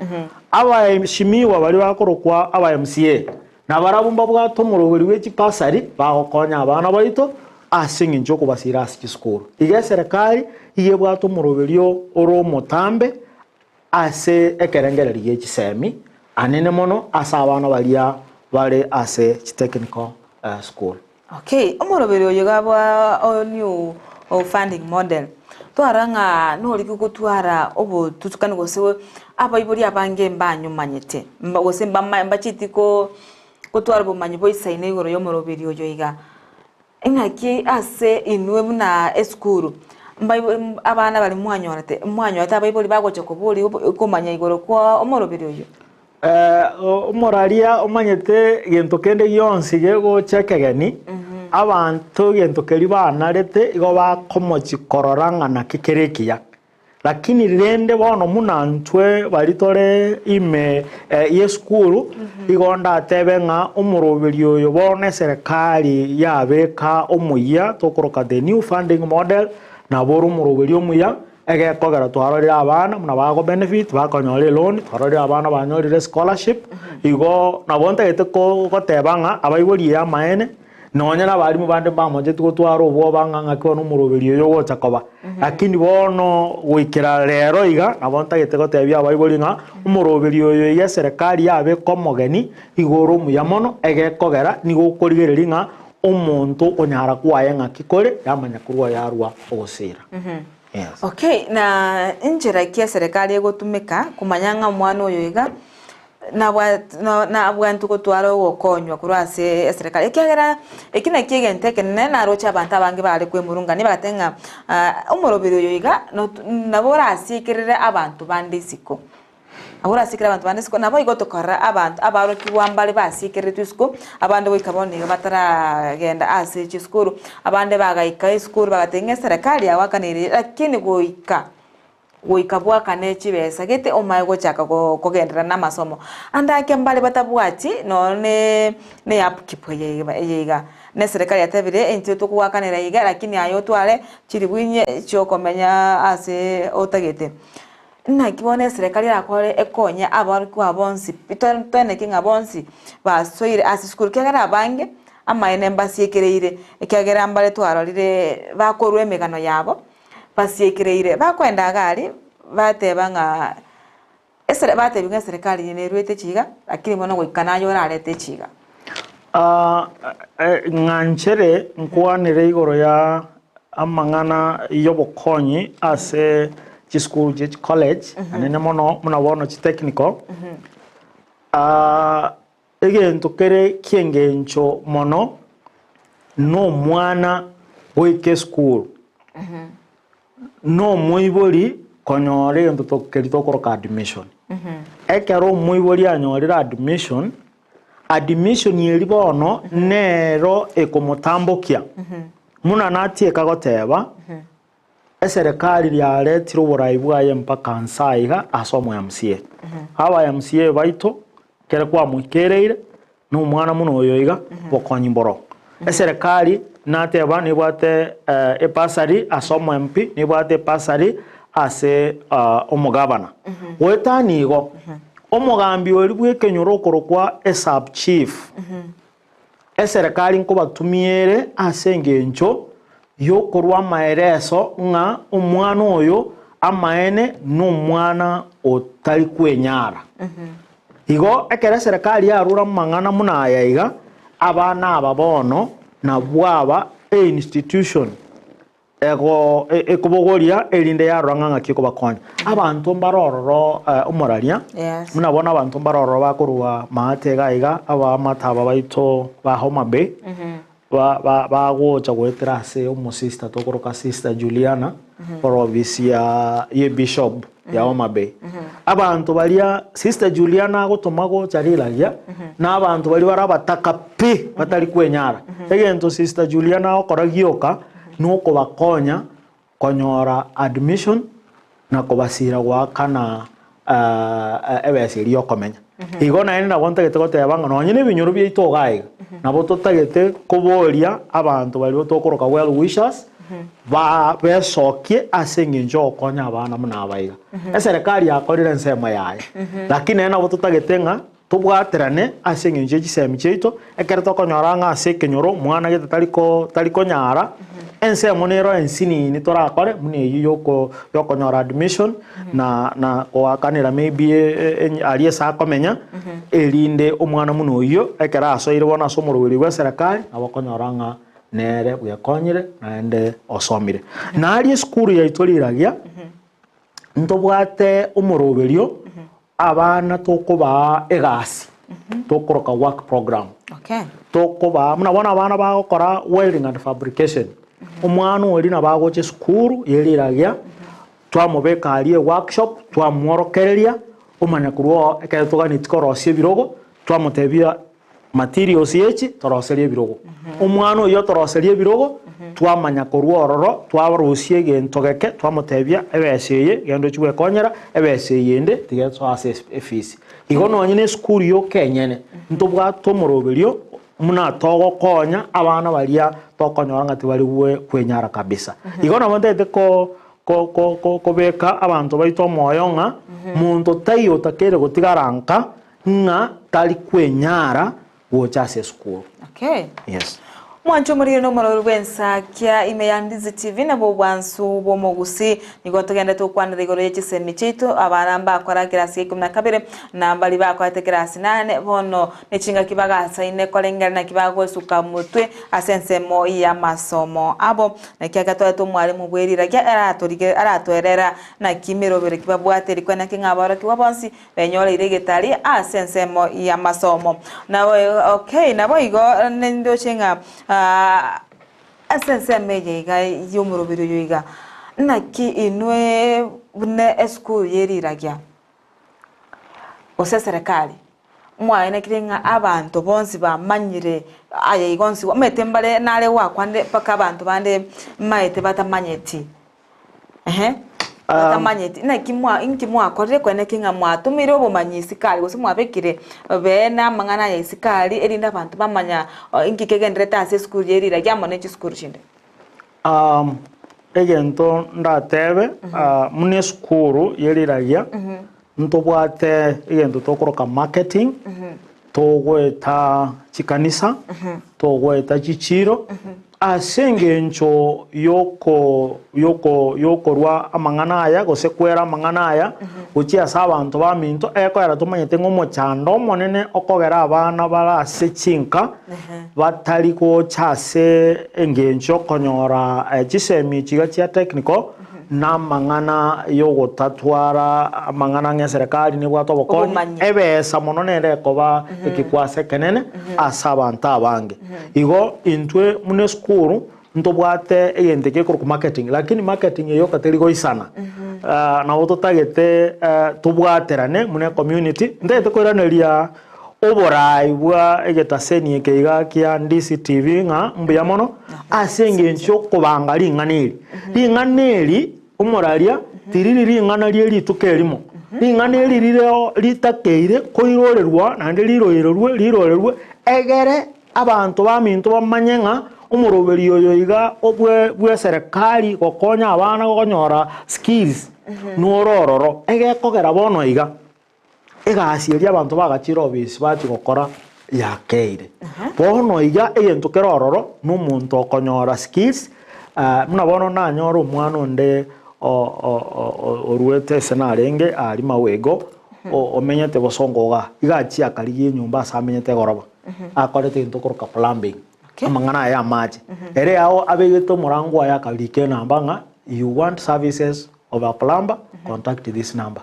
Abaeshimiwa baria bakorokwa aba MCA, na barabwo mbabwate omoroberi bwe chibasari bagokonya abana baito ase eng'encho y'okobasira ase chisukuru. Iga eserekari iga ebwate omoroberi ore omotambe Ase ekerengererio gie chisemi anene mono ase abana baria bare ase chitechnical school. Okay, omoroberi oyo iga bwa o new funding model, twarora ng'a noriki gotwara obotutukani gose abaibori abange mbanyomanyete, gose mbama mbacheti ko gotwara obomanyi boisaine igoro ya omoroberi oyo iga. Ing'aki ase inwe buna esukuru, mbaibo abana baria mwanyorete, mwanyorete abaibori bagocha koboria komanya igoro kwa omoroberi oyio? Omoraria omanyete gento kende gionsi gegocha ekegeni, abanto egento keria banarete igo bakomochia korora ng'a naki kere ekiya. Lakini rende bono buna ntwe baria tore ime y'esukuru, igo ndatebe ng'a omoroberi oyo bono eserekari yabeka omoyia tokoroka the new funding model, nabo ore omoroberi omuya, egekogera twarorire abana buna bago benefit bakonyora eloan, twarorire abana banyorire scholarship, igo nabo ntagete goteba ng'a abaibori amaene. Nonya nabarimu bande mbamocheti gotwara obwoba ng'a ng'aki bono omoroberi oyo ogocha koba. Lakini bono goikera rero iga, nabo ntagete gotebia abaibori ng'a omoroberi oyo iga eserekari yabeka omogeni igo ore omuya mono, egekogera nigo okorigereria ng'a omonto okonyara kwaye ng'aki kore, yamanya korwa yarwa ogosira. Yes. Okay, na inchera ki eserekari egotumeka komanya ng'a omwana oyo iga. Nabwate gotwara ogokonywa korwa ase eserekari, ekiagera eki nakio egento ekenene naroche abanto abange bare kwemurungania bagateba ng'a omoroberi oyo iga nabo orasiekerere abanto bande isiko, nabo orasiekerere abanto bande isiko, nabo igo tokorora abanto abarokigwa mbare basiekereretwe isiko, abande goika bono iga bataragenda ase chisukuru, abande bagaika esukuru bagateba ng'a eserekari yagoakaneire lakini goika. goika bwakane chibesa gete omae gochaka kogenderera namasomo. Ande ake mbare batabwati nonya ne upkeep eye eye iga. Ne eserekari yatebire intwe tokogoakanera iga lakini aye otware chiribu inye chiokomenya ase otagete. Naki bono eserekari erakore ekonye abarokigwa bonsi pi toeneki ng'a bonsi basoire ase esukuru ekiagera abange amaene mbasiekereire ekiagera mbare twarorire bakorwa emegano yabo. Basiekereire, bakoenda iga aria, bateba ng'a esere batebiwa ng'a eserekari eye nerwete chiga, lakini bono goika naye orarete echiga. Ng'a nchere nkwanere igoro ya amang'ana y'obokonyi ase chisukuru chie chicollege, anene mono buna bono chitechnical, Egento kere ki'engencho mono nomwana goika esukuru, nomoibori konyora egento to keria tokoroka admission. Ekero omoibori anyorire admission, admission eria bono nero ekomotambokia, buna natieka goteba, Eserekari riaretire oborai bwaye mpaka nse aiga ase omo MCA. Aba MCA baito kere kwamoikereire na omwana buna oyo iga bokonyi mboro. Eserekari nateba nebwate ebasari ase omo MP, nebwate ebasari ase omogabana. Goetania igo, omogambi oria bw'ekenyoro okorokwa esub chief, Eserekari nkobatumia ere ase engencho y'okorua amaereso ng'a omwana oyo amaene nomwana otari kwenyara. Igo ekero eserekari yarure amang'ana buna aya iga, abana aba bono nabwo aba einstitution Ego ekobogoria erinde yarora ng'a ng'aki ekobakonya. Abanto mbare ororo omoraria, Yes. buna bono abanto mbare ororo bakorwa maate iga iga, abaamate aba baito ba Homa Bay, ba- ba- bagocha goetera ase omosister tokoroka Sister Juliana, ore ofisi ya ye bishop ya Homa Bay. Abanto baria Sister Juliana agotoma gocha rilaria, na abanto baria bare abataka pi, batari kwenyara. Egento Sister Juliana agokora gioka, nokobakonya konyora admission na kobasira goakana ebesa eria yokomenya. Igo naende nabo ntagete goteba ng'a nonye na ebinyoro biaito iga iga, nabo totagete koboria abanto baria tokoroka well wishers, ba besokie ase eng'encho yogokonya abana buna aba iga. Eserekari yakorire ensemo yaye, lakini naende nabo totagete ng'a Tobwaterane ase engencho ye chisemi chiaito, ekero tokonyora ng'a ase ekenyoro omwana gete tari ko tari konyara, ensemo nero ensinini torakore buna eyio yoko yokonyora admission na na goakanera maybe aria ase akomenya, erinde omwana buna oyio ekero asoire bono ase omorweri bwa eserekari nabo okonyora ng'a nere bwekonyire naende osomire. Naria esukuru yaito riragia, ntobwate omoroberio. Abana tokobaa egasi tokoroka work program. Okay. Tokobaa buna bono abana bagokora welding and fabrication, omwana oria nabo agocha esukuru ye riragia, twamobeka aria eworkshop, twamworokereria, omanya korwa oo ekero toganetie korosia ebirogo, twamotebia Materials echi toroserie ebirogo. Omwana oyio otoroseria ebirogo, twamanya korwa ororo, twarosia egento geke, twamotebia ebesa eye genda ochie gwekonyera, ebesa eye ende tiga esoe ase efisi. Igo nonye na esukuru yoka enyene, ntobwate omoroberio buna togokonya abana baria tokonyora ng'a tibari kwenyara kabisa. Igo nabo ntagete ko ko ko kobeka abanto baito omoyo ng'a monto taiyo otakeire gotigara nka, Ng'a tari kwenyara gocha ase esukuru. Okay. Yes. Mwanche omorire nomorori bw'ensakia ime ya Ndizi TV nabwo obwansu bw'omogusi. Nigo togenderete gokwanera igoro ye chisemi chiaito abana mbakora kerasi gia ikomi na kabere na mbari bakorete kerasi nane bono nechingaki bagasaine korengera naki bagosuka motwe ase ensemo y'amasomo abo. Naki agatwarete omwalimu bw'eriragia aratorige aratoerera naki merobero ki babwate rikwana ki ng'a aborokigwa bonsi Benyoreire egetari ase ensemo y'amasomo. Nabo okay, naboigo nindoche ng'a ase ensemo eye iga y'omoroberi oyo iga, naki inwe buna esukuru ye riragia, gose eserekari, mwaenekire ng'a abanto bonsi bamanyire aya iga onsi, omanyete mbare nare gwakwanire mpaka abanto bande mmaete batamanyeti. Ehe, batamanyeti. Naki mwa inki mwakorire koeneki ng'a mwatomire obomanyi isiko aria gose mwabekire beene amang'ana aya isiko aria erinde abanto bamanya inki kegendererete ase esukuru ye rirorio amo ne chisukuru chinde? Egento ndatebe, buna esukuru ye riragia, ntobwate egento tokoroka marketing, togoeta chikanisa, togoeta chichiro, ase engencho yoko yoko yokorwa amang'ana aya gose kwera amang'ana aya gochia ase abanto baminto, ekoera tomanyete ng'a omochando omonene okogera abana bare ase chinka batari gocha ase engencho yokonyora chisemi echi iga chia technical. Namang'ana y'ogotatwara amang'ana ng'a eserekari nebwate obokonyi, Obomanyi. ebesa mono nere ekoba ekikwase ekenene ase abanto abange. Igo intwe buna esukuru ntobwate egento gekorokwa marketing, lakini marketing eye yoka teri goisana. Nabo totagete tobwaterane buna ecommunity, ntagete koiraneria Oboraai bwa egetaseni eke iga kia Ndisi TV ng'a mbuya mono ase engencho y'okobanga ring'ana eri. Ring'ana eri omoraria tiriri ring'ana rie rituko erimo. Ring'ana eri rireo ritakeire koirorerwa naende riroirerwe rirorerwe egere abanto baminto bamanye ng'a omoroberi oyo iga obwe bw'eserekari gokonya abana gokonyora skills noro ororo. Egekogera bono iga. Egasi eria abanto bagachire obisi bachia gokora yakeire. Bono iga egento kere ororo na omonto okonyora skills, buna bono nanyore omwana onde oruete ase narenge aria Mawego, omenyete bosongo igaa, iga achia akarigia enyomba ase amenyete egoroba, akorete egento okoroka plumbing, amang'ana aya ya amache. Ere ao abegete omorango oye akarika enamba ng'a you want services of a plumber, contact this number.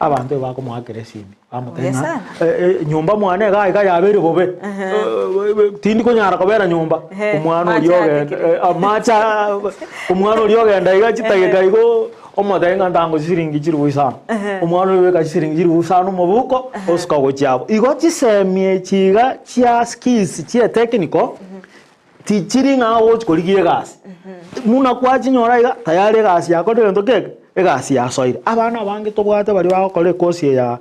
Abanto ebakomoakera esimi, bamotebia Buya ng'a sana. "Eh, eh, nyomba mwane iga iga yabeire bobe, Eh, eh, tindi konyara kobera nyomba. Ehe, Omwana mache oria ogenda atekire. eh, amache aa- omwana oria ogenda iga chitageka igo omotebia ng'a ntango chisiringi chilifu isano. Omwana oria obeka chisiringi chilifu isano mobuko, osuka gochia abwo. Igo chisemi echi iga chia skills chia etechnical, Tichiri ng'a ogochi korigia egasi. Buna kwachinyora iga, tayari egasi yakorire egento keke, egasi yasoire. Abana abange tobwate baria bagokora ekosi eye ya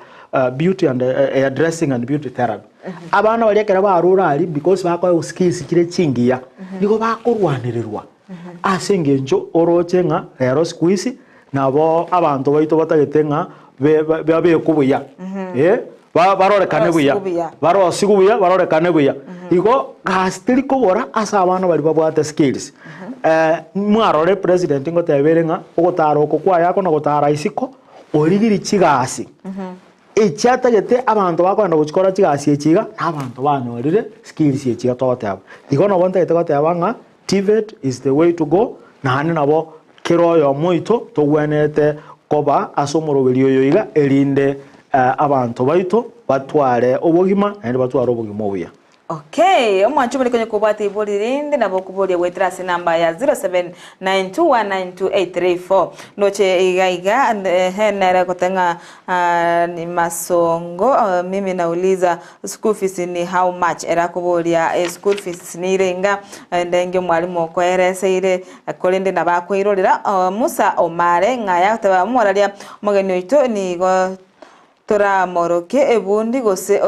beauty and hair dressing and beauty therapy. Abana baria ekero barure aria because bakoegwa skills chire chingiya, nigo bakorwanererwa ase eng'encho oroche ng'a rero siku hizi nabo abanto baito batagete ng'a be babekwe buya, eh. Barorekane buya, barosigwe buya, barorekane buya. Igo gasi teri kobora ase abana baria babwate skills. Mwarora epresident ngoteba ere ng'a ogotara oko kwaye akona gotara isiko, origirie chigasi echi atagete abanto bakogenda gochikora chigasi echi iga, na abanto banyorire skills echi iga togoteba. Igo nabo ntagete goteba ng'a TVET is the way to go, naende nabo kera oyomo oito togwenerete koba ase omoroberi oyo iga, erinde abanto baito batware obogima naende batware obogima obuya. Okay, omwancho omore konya kobwata ibori rinde nabo okoboria goetera ase enamba ya 0792192834. Ndoche iga iga ehe nere goteba ng'a ni masongo mimi nauliza School fees ni how much? Ere akoboria school fees nire inga ndenge omwalimu okoereseire korende nabo akoirorera Musa Omare ng'a yagoteba omoraria omogeni oito nigo toramorokie ebundi gose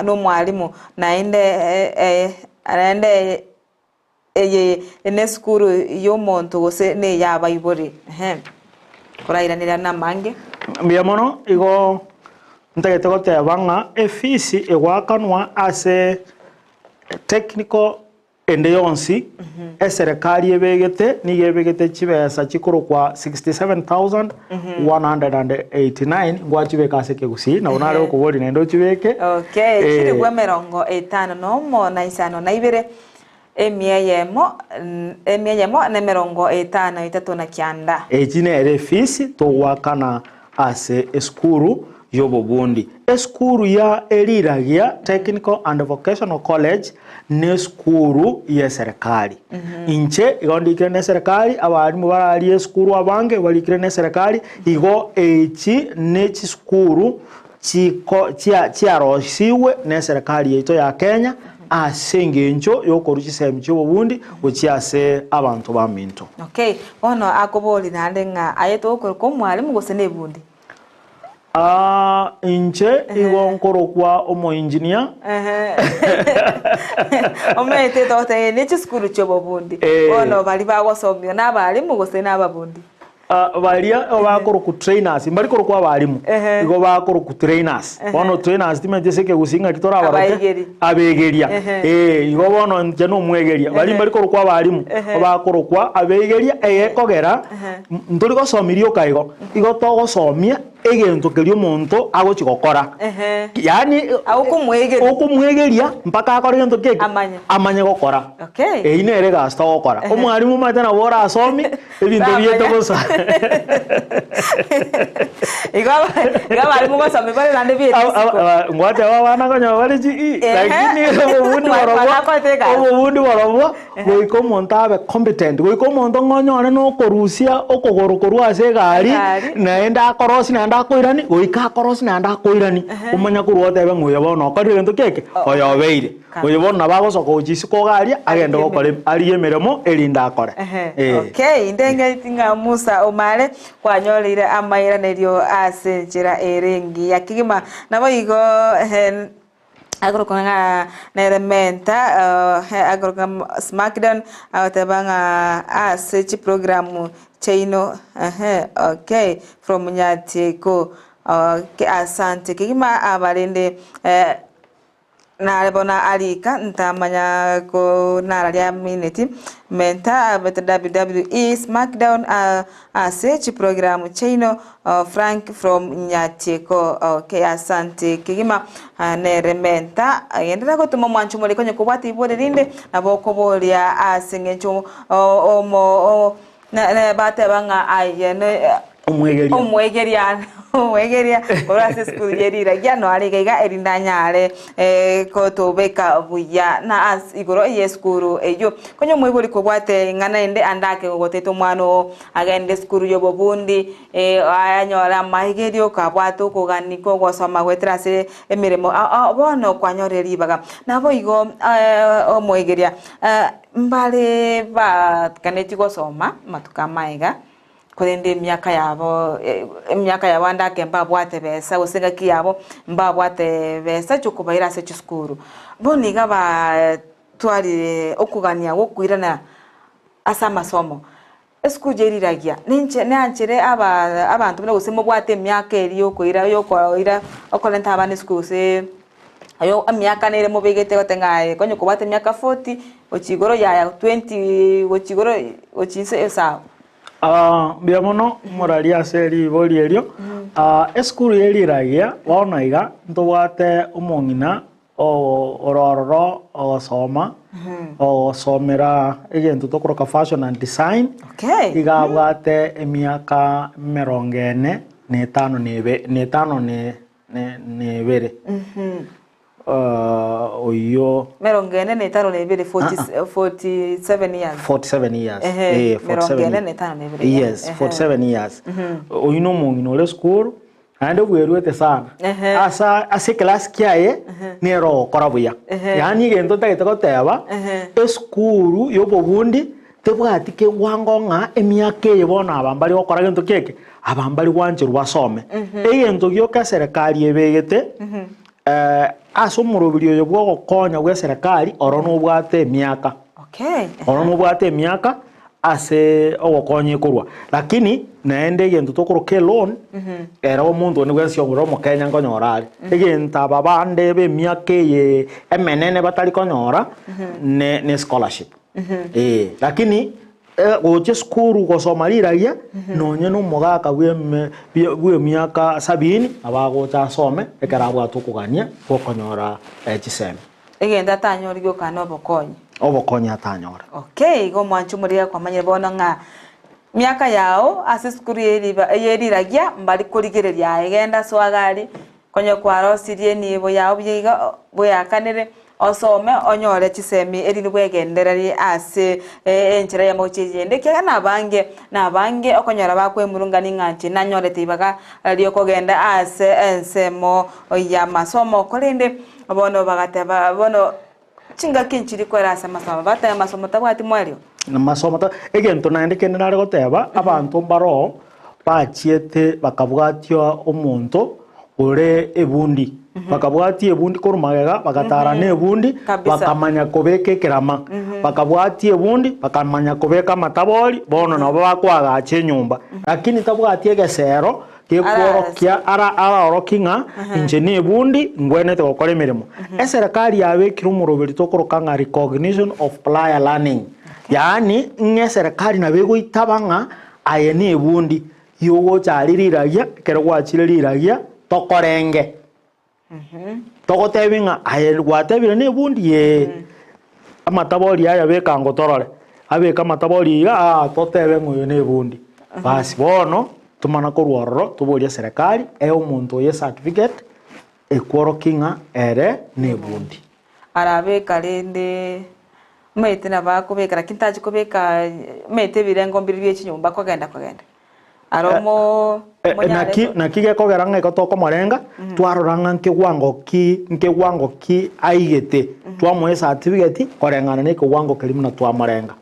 nomwalimu naende naende eye nesukuru yomonto gose neyabaibori ehe korairaneria namange. Mbuya mono, igo ntagete goteba ng'a efees egoakanwa ase technical. Ende yonsi eserekari ebegete nigo ebegete chibesa chikorokwa 67,189 ngwachibeka ase ekegusii nabo nare gokoboria naende ochibeke. Okay, Eh. chilifu emerongo etano na omo na isano na ibere, emia eyemo, emia eyemo na emerongo etano etato na kianda. Echi nere efisi togoakana ase esukuru y'obobundi. Esukuru ya Eriragia Technical and Vocational College nesukuru y'eserekari. Inche igo ndikire neserekari, abalimu bararie esukuru abange barikire neserekari, igo echi nechisukuru chiko chia chiarosigwe neserekari yaito ya Kenya ase engencho yokorwa chisemi chi'obobundi gochia ase abanto baminto. Okay, bono akoboria naende ng'a aye tokorokwa omwalimu gose nebundi? Aa, inche igo nkorokwa omoinjinia. Omanyete togoteba ne chisukuru chi'obobundi. Eh. Bono baria bagosomigwa na abalimu gose na ababundi? Ah, baria bakorokwa trainers, mbari korokwa abalimu, Ehe. igo bakorokwa trainers. Bono trainers timanyeti ase ekegusii ng'aki torabaroke? Abaegeri. Abegeria. Ehe. Eh, igo bono inche na omwegeria. Baria mbari korokwa abalimu, bakorokwa abegeria egekogera ntori gosomia rioka igo, igo togosomia egento keria omonto agochi gokora. Ehe. Yaani Okomwegeria. okomwegeria mpaka akore gento ki eke? Amanye. Amanye gokora. Okay. Eyio nere egasi togokora. Omwalimu omanyete nabo orasomie ebinto biaito bosa. Igo igo abarimu gosomia bare naende biete isiko. Ngwateba abana konya bare chi i, Ehe. lakini obobundi Mwalimu borobwo, anakorete egasi. obobundi borobwo Goika omonto abe competent, goika omonto ng'a onyore nokorusia okogoro korwa ase egari, Egari. naende akorosie naende akoiranie, goika akorosie naende akoiranie, omanye korwa otebe ng'a oyo bono okorire gento ki eke, oyo obeire. Oyo bono nabo agosoka gochia isiko iga aria, agende gokora arigie emeremo erinde akore. Ehe, okay, ndeng'eti ng'a Musa omare kwanyoreire amairanerio ase enchera ere engiya kegima. Naboigo ehe. Agorokwa ng'a nere Menta, agorokwa ng'a Smackdown, agoteba ng'a ase chiprogramu chiaino ehe okay from Nyatieko okay asante kegima abarende nare bono arika ntamanya ko nararia amineti Menta abete WWE Smackdown ase chiprogramu chiaino Frank from Nyatieko okay asante kegima nere menta genderera gotoma omwancho more konya kobwata ibori rinde nabo okoboria ase eng'encho omo bateba ng'a aye Omwegeria. Omwegeria, omwegeria korwa ase esukuru ye riragia no are iga iga erinde anyare kotobeka buya na ase igoro ye esukuru eyio. Konya omoibori kobwate ing'ana ende ande ake gogoteta omwana oo agende esukuru y'obobundi anyore amaigerio kabwate okogania kw'ogosoma goetera ase emeremo ao ao bono kwanyorire ribaga. Naboigo omoegeria mbare baganetie gosoma amatuko amaega korende emiaka yabo emiaka yabo ande ake mbabwate besa gose engaki yabo mbabwate besa chiokobaira ase chisukuru. Bono iga batwarire okogania gwokoirana ase amasomo, esukuru yeriragia, ninche nanchere aba abanto buna gose mobwate emiaka eria yokoira yokoira okorenta abana esukuru gose oyo emiaka nere mobegete gote ng'a aye konya kobwate emiaka forty gochia igoro yaya twenty gochia igoro gochia inse esawa. Mbuya mono omorari ase ribori erio. Esukuru ye riragia bono iga ntobwate omong'ina ore ororo ogosoma, ogosomera egento tokoroka fashion and design, Okay. iga abwate emiaka emerongo ene na etano na ebe na etano na na na ebere. Oyio Emerongo ene na etano na ebere, 40 47 years. 47 years. Ehe, Eh, emerongo 47 ene na etano na ebere, yeah. Yes, Ehe. 47 years. Oyio na omong'ina ore esukuru, Naende bweruete sana. Ehe. Asa ase ekelasi kiaye nere ogokora buya. Ehe. Yaani egento ntagete goteba, Ehe. esukuru ya obobundi tebwati kewango ng'a emiaka eye bono aba mbari gokora gento ki eke, aba mbari gwancherwa basome. Egento gioka eserekari ebegete, ase omoroberi oyo bwa ogokonya bwa eserekari, oro nobwate emiaka. Okay. Oro nobwate emiaka. Ase ogokonya ekorwa. Lakini naende egento tokoroka eloan, ere omonto onde bwensi ore omokenya nkonyora are. Egento aba bande b'emiaka eye emenene batari konyora, ne ne scholarship. Eh, lakini gocha esukuru gosoma riragia, nonye na omogaka bw'eme bw'emiaka sabini, nabo agocha asome, ekero abwate okogania gokonyora chisemi. Egento atanyore gioka nobokonyi. Obokonyi atanyore. Okay, igo omwancho omoria kwamanyire bono ng'a miaka yao ase esukuru ye yeriragia mbari korigereria aye genda ase agari konye kwarosirie enibo yao buya iga bweakanere osome onyore chisemi erinde bwegendererie ase enchera eyemo gochia eyende ekiagera nabange nabange okonyora bakwemurungania ng'a inche nanyorete ribaga riokogenda ase ensemo y'amasomo korende Bono bagateba, Bono chingaki nchiri kwera ase amasomo. Bagateba, Amasomo tabwati mwerio. Amasomo ta egento naende kende nare goteba, abanto mbaroo bachiete bakabwatia omonto ore ebundi, bakabwatia ebundi korwa magega, bagatara na ebundi, Kabisa. bakamanya kobeka ekerama, bakabwatia ebundi, bakamanya kobeka amatabori, bono nabo bakoagacha enyomba. Lakini tabwati egesero Gekworokia ara araorokie ng'a inche nebundi ngwenerete gokora emeremo. Eserekari yabekire omoroberi tokoroka ng'a recognition of prior learning. Yaani ng'a eserekari nabo egoitaba ng'a aye nebundi yogocha aria riragia ekero gwachire riragia tokorenge. Togotebi ng'a aye gwatebire nebundi ee, amatabori aya beka ango torore, abeke amatabori iga aa totebe ng'a oyo nebundi. Basi bono tomana korwa ororo toborie eserekari ee omonto oyo ecertificate ekworokia ng'a ere nebundi. Arabeka rende omanyete nabo akobeka lakini tachi kobeka omanyete ebirengo mbire bie chinyomba kogenda kogenda. Aro mo monyare Naki naki gekogera ng'a igo tokomorenga, twarora ng'a nkewango ki nkewango ki aigete, twamoa ecertificate koreng'ana na ekewango keria buna twamorenga.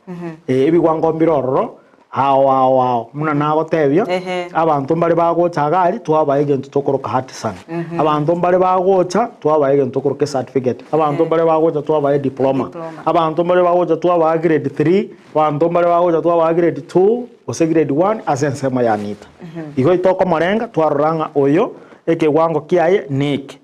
Ebiwango mbire ororo ao ao ao, buna nagotebia, abanto mbare bagocha iga aria twabaa egento tokoroka artisan, abanto mbare bagocha twabaa egento tokoroka ecertificate, abanto mbare bagocha twabaa ediploma, abanto mbare bagocha twabaa grade three, abanto mbare bagocha twabaa grade two. gose grade one ase ensemo ya Anita. Igo tokomorenga twarora ng'a oyo ekewango kiaye neke.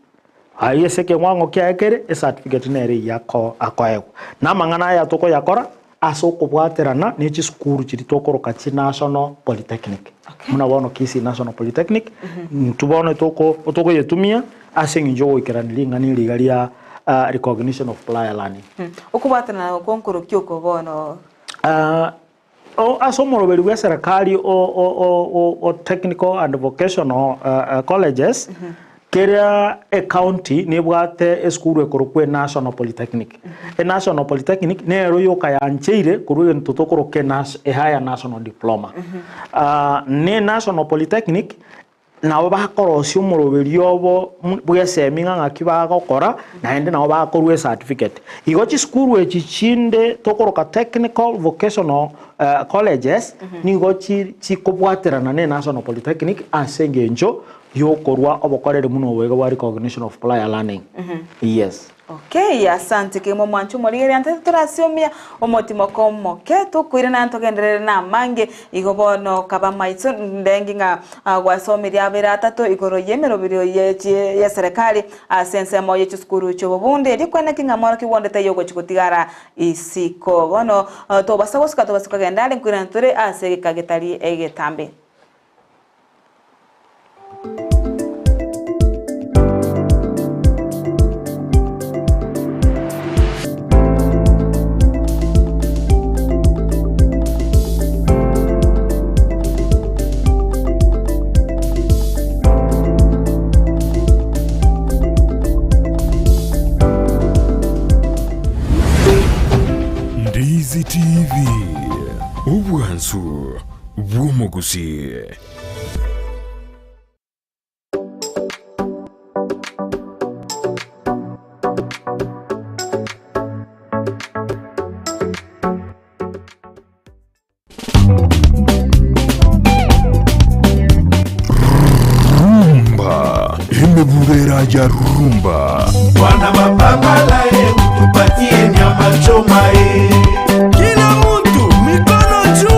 Ayio ase ekewango kiaye kere ecertificate nere eyio ako akoegwa. Na amang'ana aya tokoyakora ase okobwaterana ne chisukuru chiria tokoroka chi National Polytechnic. Buna bono Kisii National Polytechnic, intwe bono toko tokoyetumia ase eng'encho ya ogoikerania ring'ana eri iga ria recognition of prior learning. Okobwaterana okwo nkorokia oko bono? Ase omoroberi bw'eserekari o Technical and Vocational Colleges, kera ecounty nebwate esukuru ekorokwa eNational Polytechnic. ENational Polytechnic nero yoka yancheire korwa egento tokoroka eHigher National Diploma. Na eNational Polytechnic Nabo bakorosia omoroberio obo bw'esemi ng'a ng'aki bagokora, naende nabo bakorua ecertificate. Igo chisukuru echi chinde tokoroka technical vocational colleges nigo chikobwaterana ne National Polytechnic ase engencho yokorua obokoreri buna obo iga bwa recognition of prior learning. Yes. Okay, asante kegima omwancho omorigereria ntete torasiomia omotimoko omoke tokoirana ntogenderere na amange igo bono kaba maiso ndengi ng'a gwasomirie abere atato igoro y'emeroberio y'eserekari ase ensemo ye chisukuru chi'obobunde erio kweneki ng'a mworokigwa onde taiyo ogochi gotigara isiko bono tobasa gosuka tobasa kogenda are nkoirana tore ase egeka getari egetambe. Ndizi TV, obwansu bw'omogusii. Rumba emebubera ya rumba. Bwana mapambala ye, utupatie nyama choma ye. Kila mtu mikono juu.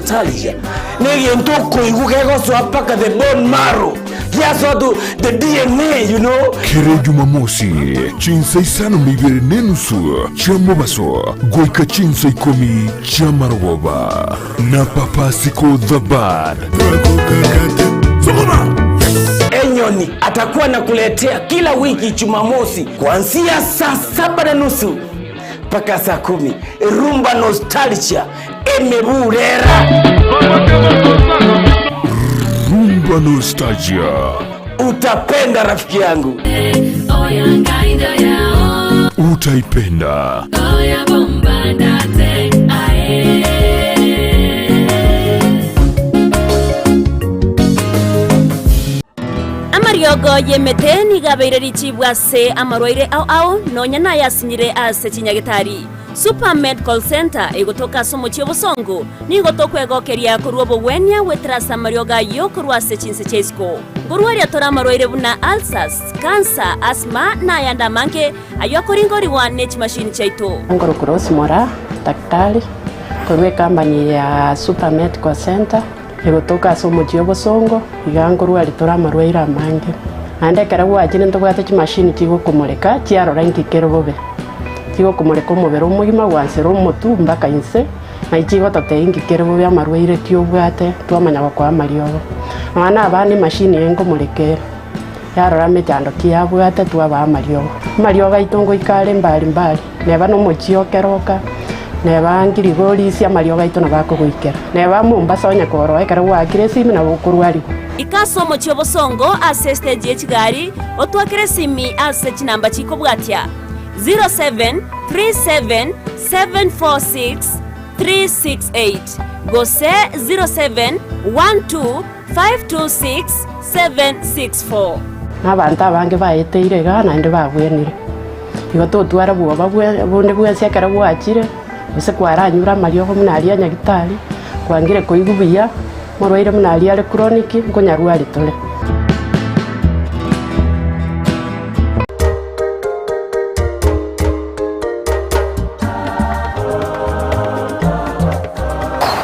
nostalgia na egento okoigwa kegosoa mpaka the bone marrow, giasoa to the DNA you know. Kera Jumamosi, chinsa isano na ibere na enusu chia mobaso goika chinsa ikomi chi'amarogoba, na Papa Siko the Bad. Enyoni atakuwa anakuletea kila wiki Jumamosi kuanzia saa saba na nusu mpaka saa kumi Rumba Nostalgia emeburera. Rumba Nostalgia. Utapenda rafiki yangu. Utaipenda. Amariogo y'emete nigo abeire richibu ase amarwaire ao ao, nonya nayasinyire ase chinyagitari. Super Medical Centre egotoka ase omochie obosongo, nigo tokwegokeria korwa obogwenia goetera ase amariogo ayio korwa ase chinse chia isiko. Nkorwaria tore amarwaire buna ulcers, cancer, asthma na ayande amange ayio akoringorigwa ne chimashini chiaito. Nkorokwa Rose Moraa, daktari, korwa ecompany ya Super Medical Centre. Egotoka ase omochie obosongo, iga nkorwaria tore amarwaire amange. Naende ekero gwachire ntobwate chimashini chigokomoreka chiarora inki kere bobe. Chigokomoreka omobere omogima gwansera omotwe mpaka inse, naye chigototebia inki kere bobe amarwaire ki obwate, twamanya gokoa amariogo. Nonya na abana emashini eye nkomoreka ere, yarora emechando ki yabwate twabaa amariogo. Amariogo aito ngoika are mbari mbari. Neba nomochie o keroka, neba ngirigorisia amariogo aito nabo akogoikera, neba Mombasa onye koroa ekero gwaakire esimi nabo okorwarigwa. Ika ase omochie obosongo ase estage ye chigari, otwakere esimi ase chinamba chikobwatia, 0737746368 gose 0712526764. Na abanto abange baeteire igaa naende babwenire. Igo totware bwoba bonde bwensi ekero gwachire, gose kwaranyure amariogo buna aria a nyagitari, kwangire koigwa buya, morwaire buna aria are chronic, nkonyarwari tore.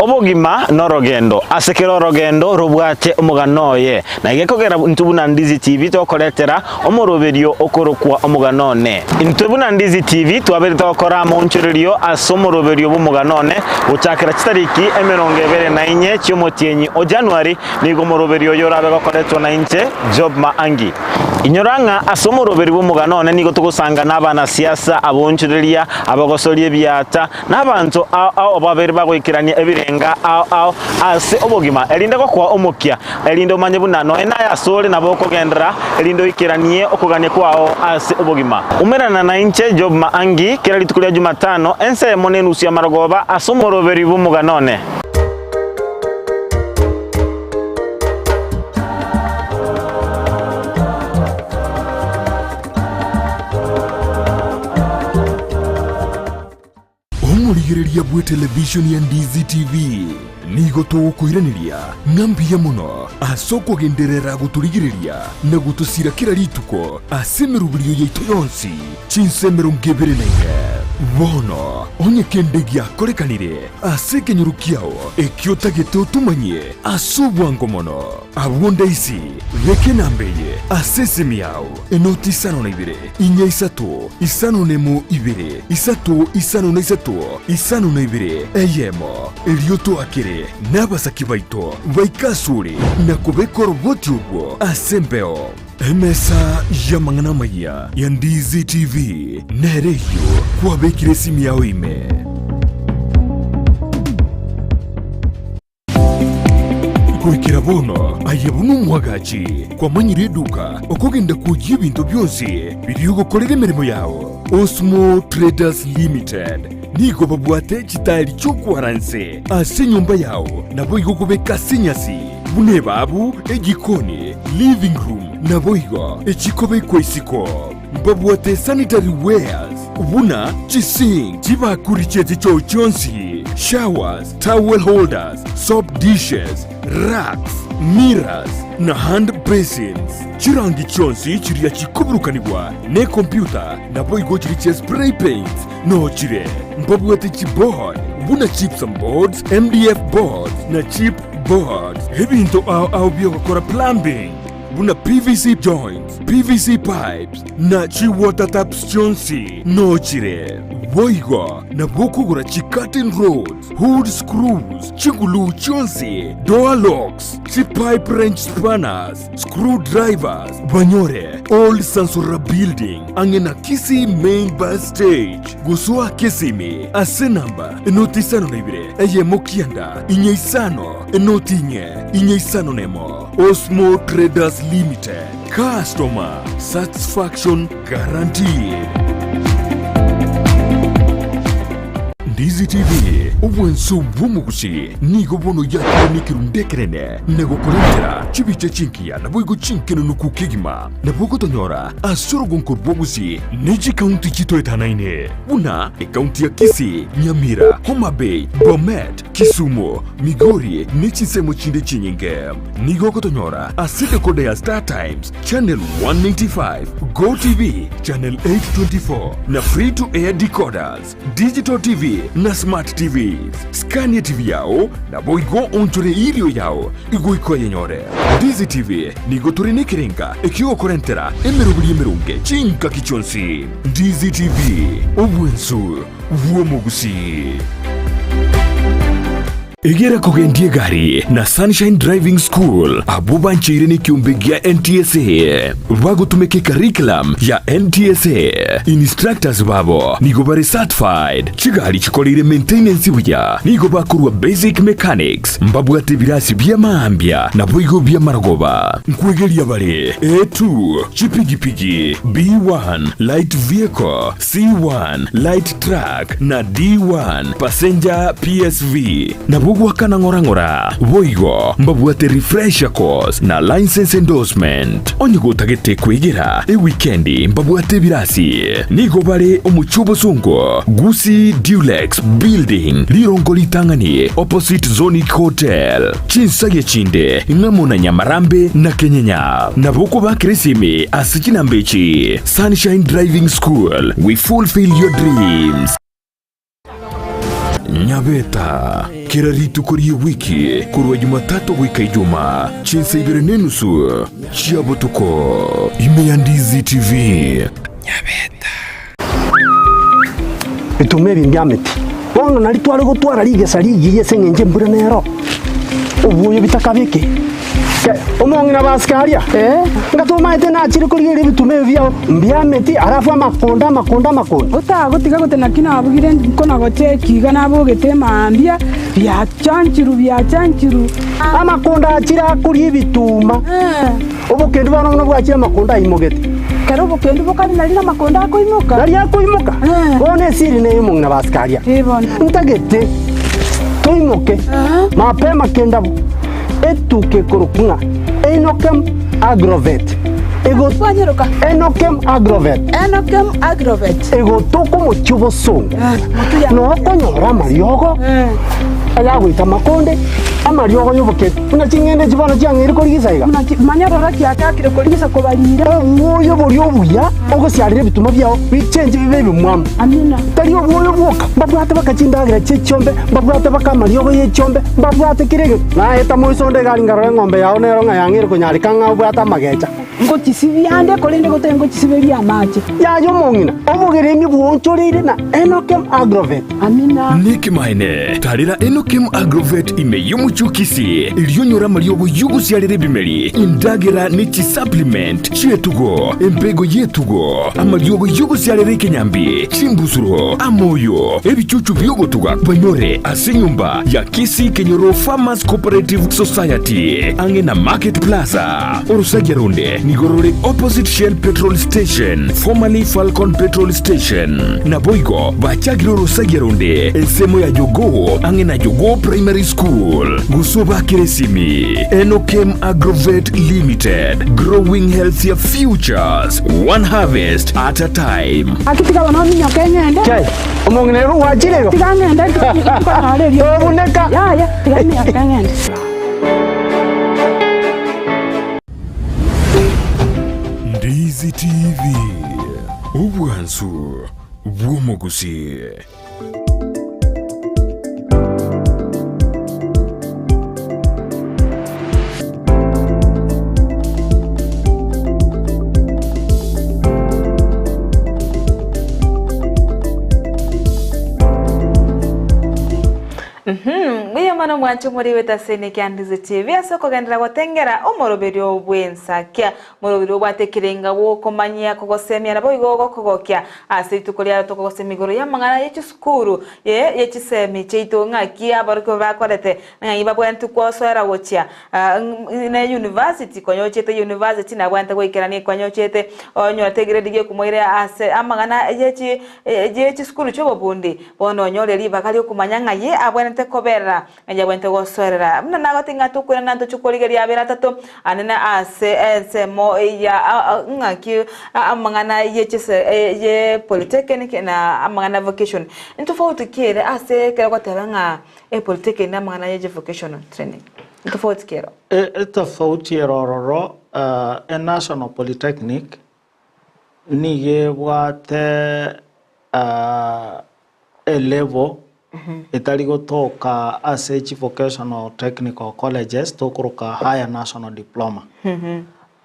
Obogima norogendo, ase kera orogendo robwate omogano oye, na gekogera intwe buna Ndizi TV tokoretera Omoroberio okorokwa omogano one. Intwe buna Ndizi TV twaberete gokora amaonchorerio ase omoroberio bw'omogano one gochakera chitariki 24 chi'omotienyi o January nigo omoroberio oyo orabe gokoretwa na inche Job Maangi. Inyora ng'a ase omoroberio bw'omogano one nigo togosanga n'abanasiasa, abaonchoreria, abagosoria ebiata, na abanto ao ao ababeire bagoikerania ebirenga ao ao ase obogima, erinde gokoa omokia, erinde omanye buna nonya naye asore nabo okogenderera, erinde oikeranie okogania kwao ase obogima. Umerana nainche Job Maangi kera rituko ria Jumatano, ensemo nenusu ya marogoba ase omoroberi bw'omogano one. Omorigereria bw'etelevishoni ya Ndizi TV nigo togokoiraneria ng'a mbuya mono ase okogenderera gotorigereria na gotosira kera rituko ase emeroberio yaito yonsi chinsa 24. Bono onye kende giakorekanire ase ekenyoro kiao ekio otagete otomanyie ase obwango mono, abwo ndaisi beka enamba eye ase esimi yao enoti isano na ibere inya isato 51 2 3 53 52 eyemo, erio toakere nabasaki baito baike asore na kobeka oroboti orwo ase embeo. Emesa y'amang'ana amayia ya Ndizi TV nere eyio kwabekire esimi yao ime. Goikera bono aye buna omwagachi kwamanyire eduka okogenda kwoyia ebinto bionsi biria ogokorera emeremo yao. Osmo Traders Limited nigo babwate chitaeri chi'okwara nse ase enyomba yao naboigo okobeka ase enyasi buna ebabu, ejikoni, living room naboigo echikobekwa isiko. Mbabwate sanitary wares buna chisink, chibakuri chie chichoo chionsi, showers, towel holders, soap dishes, racks, mirrors, na hand basins. Chirangi chionsi chiria chikoburukanigwa ne computer naboigo chiria chia spray paints noo chire. Mbabwate chiboard, buna gypsum boards, MDF boards na chip boards. Ebinto ao ao bi'ogokora plumbing buna PVC joints, PVC pipes na chi water taps chionsi nochire. Boigo nabo okogora chi curtain rods, hood screws, chiguluu chionsi, door locks, chi pipe wrench spanners, screw drivers, banyore Old Sansora Building ang'e na Kisii Main Bus Stage. Gosoa Kisimi ase namba enoti isano na ibere eyemo kianda inye isano enoti inye inye isano nemo. Osmo Traders Limited, customer satisfaction guaranteed. Ndizi TV, obwanso bw'omogusi nigo bono yakire nekerundu ekenene na gokorentera chibicha chinkiya naboigo chinkenenuku kegima. Nabo ogotonyora ase orogonko rw'obosie ne chikaunti chitoetanaine buna ekaunti ya Kisii, Nyamira, Homa Bay, Bomet, Kisumu, Migori ne chinsemo chinde chinyinge. Nigo ogotonyora ase decoder ya Star Times channel 195, Go TV channel 824 na free to air decoders, Digital TV na Smart TVs. Skania TV yao naboigo onchore irio yao igoika oyenyore. Ndizi TV nigo tore nekerenga ekiogokorentera emeroberi emeronge chingaki chionsi. Ndizi TV, obwensu bw'omogusii. Egera kogendia egari na Sunshine Driving School abwo bancheire nekiombe gia NTSA bagotumeka ecurriculum ya NTSA. Instructors babo nigo bare certified, chigari chikoreire maintenance buya, nigo bakorwa basic mechanics, mbabwate ebirasi bi'amaambia naboigo bi'amarogoba. Nkwegeria bare A2, chipigipigi, B1, light vehicle, C1, light truck, na D1, passenger PSV. Nabo goakana ng'ora ng'ora. Boigo mbabwate refresher course na license endorsement. Onye gotagete kwegera ewikendi mbabwate ebirasi. Nigo bare omochie obosongo, Gusii Dulux Building, rirongo ritang'ani opposite Zonic Hotel. Chinsagia chinde ng'amo na Nyamarambe na Kenyenya. Nabo okobakera esimi ase chinamba echi, Sunshine Driving School, we fulfill your dreams. Nyabeta, kera rituko ri'ewiki korwa Jumatatu goika Ijumaa, chinsa ibere nenusu chia botuko, ime ya Ndizi TV. Bituma ebi mbiameti. Bono nario tware gotwara rigesa rigiya ase eng'encho embura nero, obwoyo bitakabeke. Omong'ina basike aria, Nga tomaete nachire korigereria ebituma ebi biao mbiameti, alafu amakonda, amakonda, amakonda. Otagotiga gote naki nabugire nkona gocheki iga nabogete emambia, biachanchiru biachanchiru. Amakonda achire akoria ebituma. Obokendu bono buna bwachire amakonda aimogete. Kera obokendu bokare nari namakonda akoimoka. Nari akoimoka. Bono esiri neye omong'ina basike aria. Ntagete toimoke mapema kendabwo etuka ekorokwa ng'a Enokem Agrovet. Enokem Agrovet. Enokem Agrovet. Egotoka omochie obosongo. Nokonyora amariogo ayagoita amakonde, amariogo y'obokeri, buna ching'ende echi bono chiang'eire korigisa iga. Manya rora chiachakire korigisa kobarira. Obwoyo boria obuya ogosiarera ebituma biao bichenche bibe ebimwamu. Amina. Tari obwoyo bwoka, mbabwate baka chindagera chi'echiombe, mbabwate baka amariogo y'echiombe, mbabwate kera egento. Naeta moiso onde egari nkarora eng'ombe yao nero ng'a yang'eire konyareka ng'a obwate amagecha. Ngochisibia ande, korende gotari ngochisiberia amache. Yaya omong'ina, obogeremi bwonchoreire na Enokem Agrovet. Amina. Nekemanene, tarera Enokem Agrovet ime y'omochie o Kisii, erio onyore amariogo y'ogosiarera ebimeri, endagera ne chisupplement chi'etugo, embego y'etugo, amariogo y'ogosiarera ekenyambi, chimbusuro, amoyo, ebichuchu bi'ogotuga banyore ase enyomba ya Kisii Kenyoro Farmers Cooperative Society, ang'e na Market Plaza. Orosagia ronde nigo rore opposite Shell Petrol Station, formerly Falcon Petrol Station. Naboigo bachagire orosagia ronde ensemo ya Jogoo ang'e na Jogoo Primary School. Gose obakere esimi Enokem Agrovet Limited, growing healthier futures, one harvest at a time. Gaki tiga bono ominyoke ng'ende. Chai, omong'ina ere gwachire igo? Tiga ng'ende nkonyore eriogi. Tobuneka. Yaya, tiga minyoke ng'ende. Ndizi TV, obwansu bw'omogusii. Mbuya mono mwanche omorigwete ase Nekiandizi TV ase okogenderera gotengera omoroberio bw'ensakia. Omoroberio obwate ekerenga bw'okomanyia, kogosemia naboigo gokogokia. Ase rituko riaro tokogosemia igoro y'amang'ana ye chisukuru ye ye chisemi chiaito ng'aki aborokigwa bakorete, ng'ai babwenerete kwosoera gochia ne university konya ochete university nabwenerete goikerania konya ochete onyorete egrade gekomoira ase amang'ana ye chi ye chisukuru chi'obobundi. Bono onyore ribaga ri'okomanya ng'a ye abwenerete koberera, ng'a yabwenerete gosoerera. Buna nagotebi ng'a tokoirana ntochie korigereria abere atato anene ase ensemo ya ng'aki amang'ana ye chise ye polytechnic na amang'ana vocation. Ntofauti ki ere ase ekero ogoteba ng'a epolytechnic na amang'ana ye vocational training? Ntofauti ki ero? Etofauti ere ororo, eNational Polytechnic Nigo ebwate elevel etari gotoka ase chi vocational technical colleges tokoroka higher national diploma.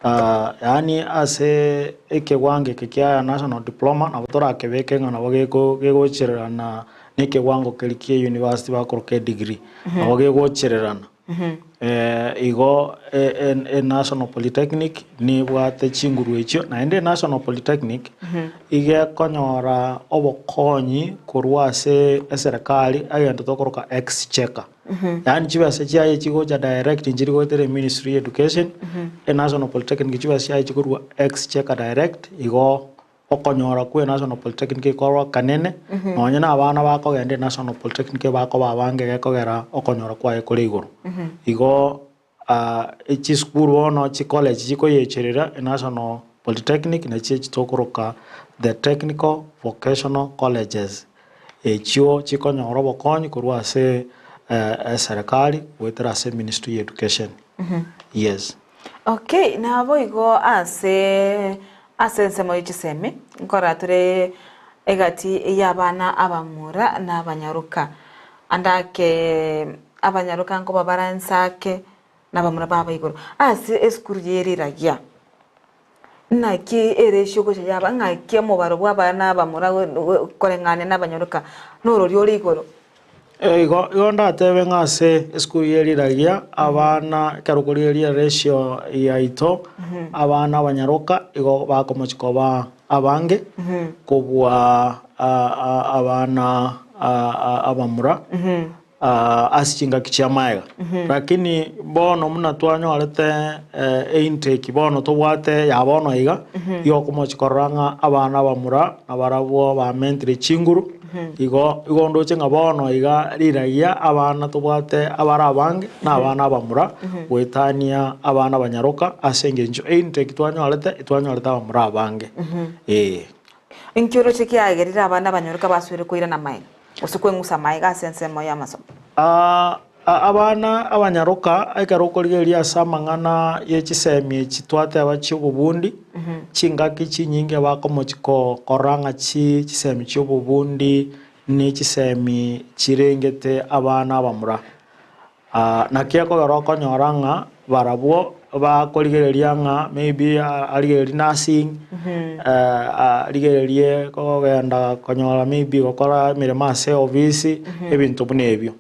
Yaani ase ekewango eke kia higher national diploma nabo torakebeke ng'a nabo gegochererana na ekewango keria kia university bakoroka edegree, nabo gegochererana. Igo eNational Polytechnic nebwate chinguru echio, naende eNational Polytechnic iga ekonyora obokonyi korwa ase eserekari egento tokoroka exchequer. Yaani chibesa chiaye chigocha direct nchiri goetera eministry ya education, eNational Polytechnic chibesa chiaye chikorwa exchequer direct igo. Okonyora kwe National Polytechnic ekorwa kanene, nonye na abana bakogenda eNational Polytechnic bakoba abange gekogera okonyora kwaye kore igoro. Igo chisukuru bono chicollege chikoyecherera eNational Polytechnic nachio echi tokoroka the Technical Vocational Colleges, echio chikonyora obokonyi korwa ase eserekari goetera ase eministry ya education, yes. Okay, naboigo ase Ase ensemo ye chisemi, nkorora tore egati y'abana abamura na abanyaroka. Ande ake abanyaroka nkoba bare ense ake, na abamura baba igoro. Ase esukuru ye riragia, naki eresio gocha yaba ng'aki omobaro bw'abana abamura koreng'ania na abanyaroka norori ore igoro? Igo igo ndatebe ng'a ase esukuru ye riragia, abana ekero okorigereria ratio yaito, abana abanyaroka igo bakomochia koba abange kobua abana abamura. Ase chingaki chi'amaega. Lakini bono buna twanyorete eintake bono tobwate ya bono iga, igo okomochia korora ng'a abana abamura nabarabwo bamentire chinguru, igo igo ndoche ng'a bono iga riragia abana tobwate abare abange na abana abamura goetania abana abanyaroka ase eng'encho eintake twanyorete etwanyorete abamura abange, eh. Inki oroche kiagerire abana abanyaroka basoire koirana amaega? Gose kweng'usa amaega ase ensemo y'amasomo. Abana abanyaroka ekero okorigereria ase amang'ana ye chisemi echi twateba chi'obobundi, chingaki chinyinge bakomochi korora ng'a chisemi chi'obobundi ne chisemi chirengete abana abamura. Naki ekogera okonyora ng'a barabwo bakorigereria ng'a maybe arigererie nursing, arigererie kogenda konyora maybe gokora emeremo ase ofisi, ebinto buna ebio.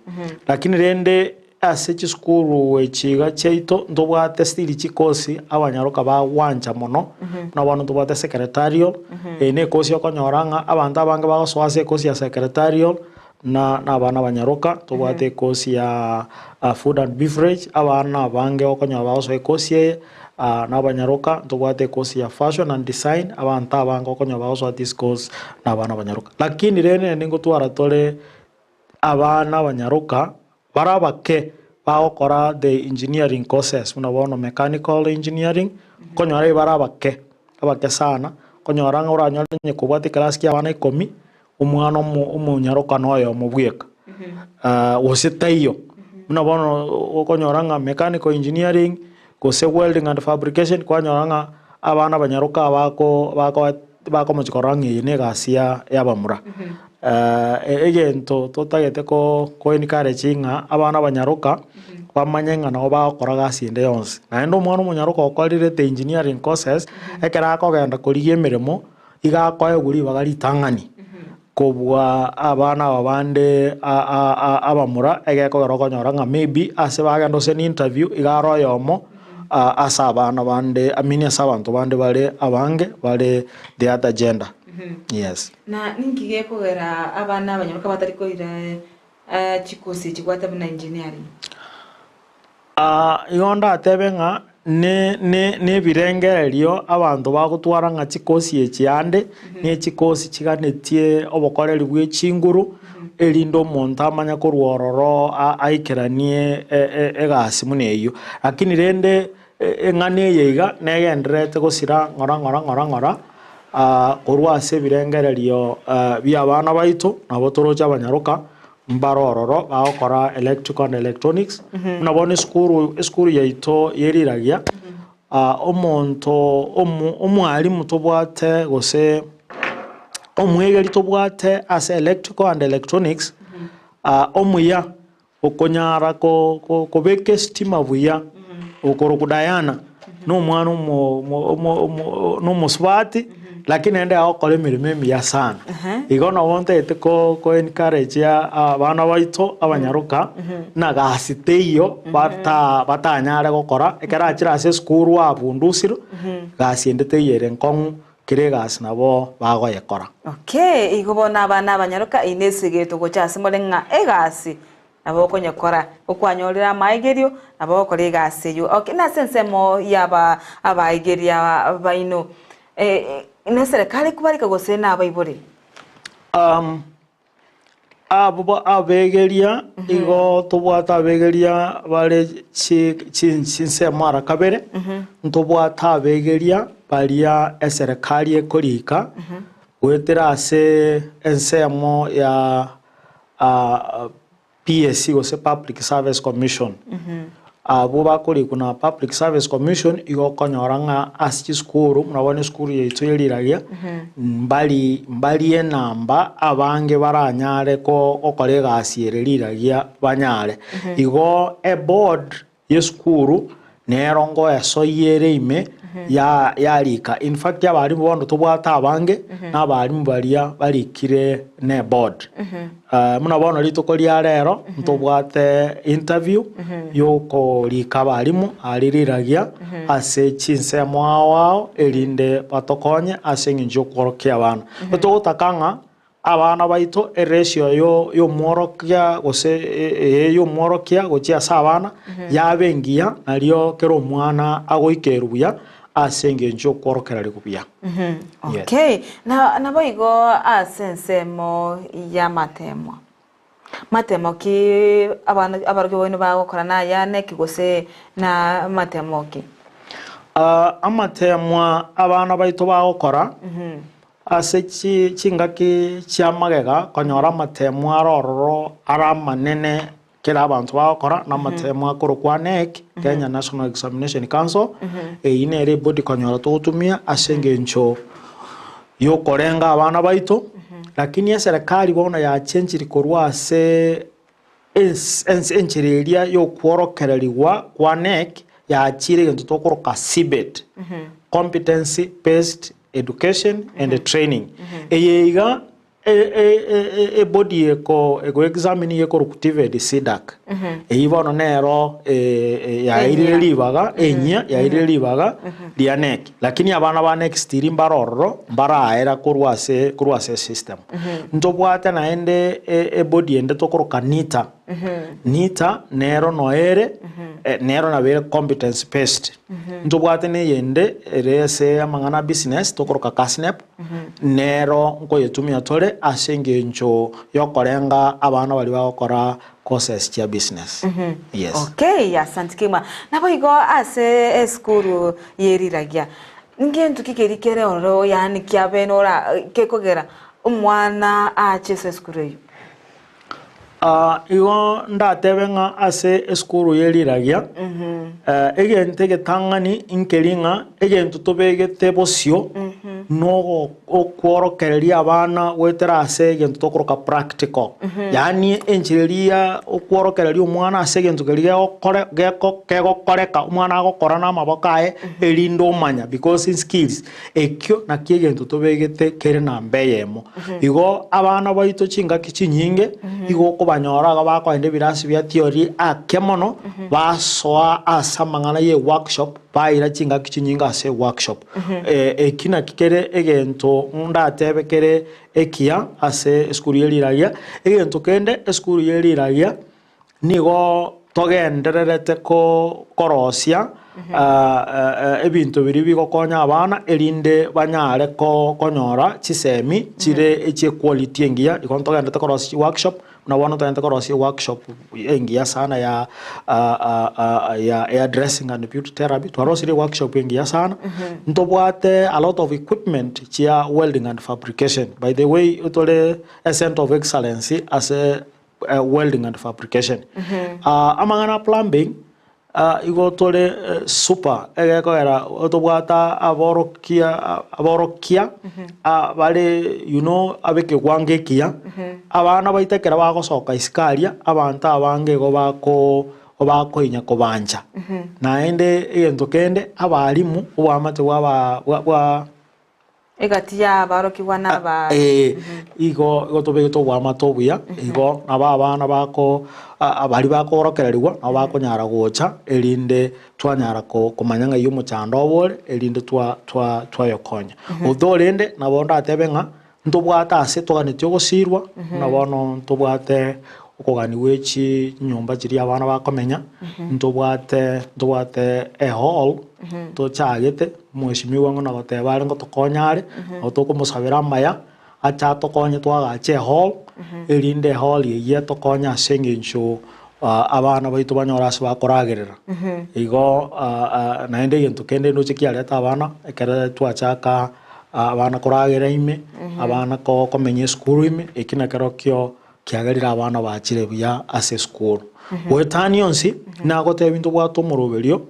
Lakini rende ase chisukuru echi iga chiaito ntobwate still chikosi abanyaroka bagwancha mono, buna bono ntobwate secretarial, eye na ekosi okonyora ng'a abanto abange bagosoa ase ekosi ya secretarial. Na nabana abanyaroka, tobwate ekosi ya food and beverage, abana abange okonyora bagosoa ekosi eye, na abanyaroka, ntobwate ekosi ya fashion and design, abanto abange okonyora bagosoa this course na abana abanyaroka. Lakini rende naende ngotwara tore abana abanyaroka, bare abake bagokora the engineering courses buna bono mechanical engineering, okonyora bare abake, abake sana, okonyora ng'a oranyore onye kobwate ekerasi kia abana ikomi, Omwana omonyaroka noyomo bweka, gose taiyo. Buna bono okonyora ng'a mechanical engineering, gose welding and fabrication, kwanyora ng'a abana abanyaroka abako bako bakomochia korora ng'a eye na egasi ya abamura. Egento totagete ko ko encourage ng'a abana abanyaroka, bamanye ng'a nabo bagokora gasi ende yonsi. Naende omwana omonyaroka okorire engineering courses, ekero akogenda korigia emeremo, iga akoegwa ribaga ritang'ani. Kobua abana aba bande abamura, egekogera okonyora ng'a maybe ase bagenda gose ne interview iga are oyomo ase abana bande I mean ase abanto bande bare abange bare the other gender, yes. Na ninki gekogera abana abanyaroka batari koira chikosi echi gwateba buna engineering? Igo ndatebe ng'a ne ne nebirengererio abanto bagotwara ng'a chikosi echi ande, ne chikosi chiganetie obokoreri bwe chinguru, erinde omonto amanye korwa ororo aikeranie egasi buna eyio. Lakini rende eng'ana eye iga negendererete gosira ng'ora ng'ora ng'ora ng'ora, korwa ase ebirengererio bia abana baito, nabo toroche abanyaroka. Mbare ororo bagokora electrical and electronics, buna bono esukuru esukuru yaito ye riragia, omonto omo omwalimu tobwate gose omwegeri tobwate ase electrical and electronics, omuya okonyara ko- ko- kobeka estima buya, okorokwa Diana, na omwana omo omo omo omo na omosubati, lakini naende agokora emeremo emiya sana. Igo nabo ntagete ko ko encourage abana baito abanyaroka, buna gasi teiyo bata batanyare gokora, ekero achire ase esukuru abundusirwe, gasi ende teiyo ere nkong'u, kera egasi nabo bagoyekora. Okay, igo bono abana abanyaroka eye nesegeto gocha ase more ng'a egasi Nabo okonyekora, okwanyorire amaegerio, nabo ogokora egasi eyio. Okay, nase ensemo y'aba abaegeria baino, neserekari ekobarika gose nabaibori? Abwo ba abegeria igo tobwate abegeria bare chi chi chinsemo ara kabere, ntobwate abegeria baria eserekari ekorika, goetera ase ensemo ya PSC gose Public Service Commission. Abwo bakorikwa na Public Service Commission igo okonyora ng'a ase chisukuru buna bono esukuru yaito ya Riragia mbari mbari enamba abange baranyare ko gokora egasi ere Riragia banyare. Igo eboard y'esukuru nero ngoesoyia ere ime ya yarika. In fact abalimu bono tobwate abange na abalimu baria barikire ne board. Buna bono rituko ria rero ntobwate interview yokorika abalimu aria riragia ase chinsemo ao ao erinde batokonye ase eng'encho yokworokia abana. Togotaka ng'a Abana baito eratio y'omworokia gose eye y'omworokia gochia ase abana yabe engiya, nario kera omwana agoikerwa buya ase engencho y'okworokererigwa buya. Yes. Okay, na naboigo ase ensemo y'amatemwa. Matemo ki abana abarokigwa baino bagokora naya neki gose na matemo ki? Amatemwa abana baito bagokora Ase chingaki chi'amagega konyora amatemo are ororo are amanene kera abanto bagokora na amatemo akorokwa KNEC, Kenya National Examination Council, eyio nere ebody konyora togotumia ase engencho yokorenga abana baito, lakini eserekari bono yachenchiri korwa ase enchera eria y'okworokererigwa kwa KNEC yachire egento tokoroka CBET, Competency Based Education and Training. Eye iga ebody eko ego examine iga ekorokwa TVET CDACC. Eyio bono nero yairire ribaga enyia yairire ribaga ria KNEC. Lakini abana ba KNEC still mbare ororo mbaraera korwa ase korwa ase esystem. Ntobwate naende ebody ende tokoroka NITA. NITA nero noere nero nabo ere competence based. Ntobwate na eyende ere ase amang'ana a business tokoroka KASNEB, nero nkoyetumia tore ase engencho yokorenga abana baria bagokora courses chia business. Yes. Okay, asante kegima. Naboigo ase esukuru ye riragia, ngento ki keria kere ororo yaani kiabeene ora gekogera omwana aache ase esukuru eyio? Igo ndatebe ng'a ase esukuru ye riragia, egento egetang'ani nkeri ng'a egento tobegete bosio. Nogo okworokereria abana goetera ase egento tokoroka practical. Yaani enchera eria okworokereria omwana ase egento keria gegokore geko kegokoreka omwana agokora na amaboko aye erinde omanya because skills ekio nakio egento tobegete kere namba eyemo. Igo abana baito chingaki chinyinge igo okobanyora iga bakoenda ebirasi bia theory ake mono basoa ase amang'ana ya eworkshop baira chingaki chinyinge ase eworkshop. Eki naki kere egento ndatebe kere ekiya ase esukuru ye riragia. Egento kende esukuru ye riragia nigo togendererete korosia ebinto biria bigokonya abana erinde banyare konyora chisemi chire echie quality engiya. Igo ntogendererete korosia chiworkshop Buna bono ntogente korosia eworkshop engiya sana ya ya hair dressing and beauty therapy, twarosirie eworkshop engiya sana, ntobwate a lot of equipment chia welding and fabrication. By the way tore a centre of excellence ase welding and fabrication. Amang'ana a plumbing. Igo tore super egekogera tobwate aborokia aborokia bare you know ab'ekegwango ekiya, abana baito ekero bagosoka isiko aria, abanto abange igo bako bakoinya kobancha. Naende egento kende, abalimu oboamate bwa aba bwa bwa. Egati y'abarokigwa na aba. Ee, igo igo tobegete oboamate obuya, igo nabo abana bako baria bakorokererigwa nabo bakonyara gocha erinde twanyara komanya ng'ai omochando obo ore erinde twa twa twayokonya. Oto rende nabo ndatebe ng'a ntobwate ase toganetie ogosirwa, buna bono ntobwate okoganiwa echinyomba chiria abana bakomenya, ntobwate ntobwate ehall tochagete. Omwesimigwa ng'a nagoteba are ngotokonya are, nabo tokomosabera amaya, ache atokonye twagache ehall, erinde ehall eyio etokonye ase eng'encho abana baito banyore ase bakoragerera. Igo naende egento kende ndoche kiareta abana, ekere twachaka abana koragera ime, abana komenya esukuru ime, eki nakerokio kiagerire abana bachire buya ase esukuru. Goetania onsi, nagotebia ntobwate omoroberio.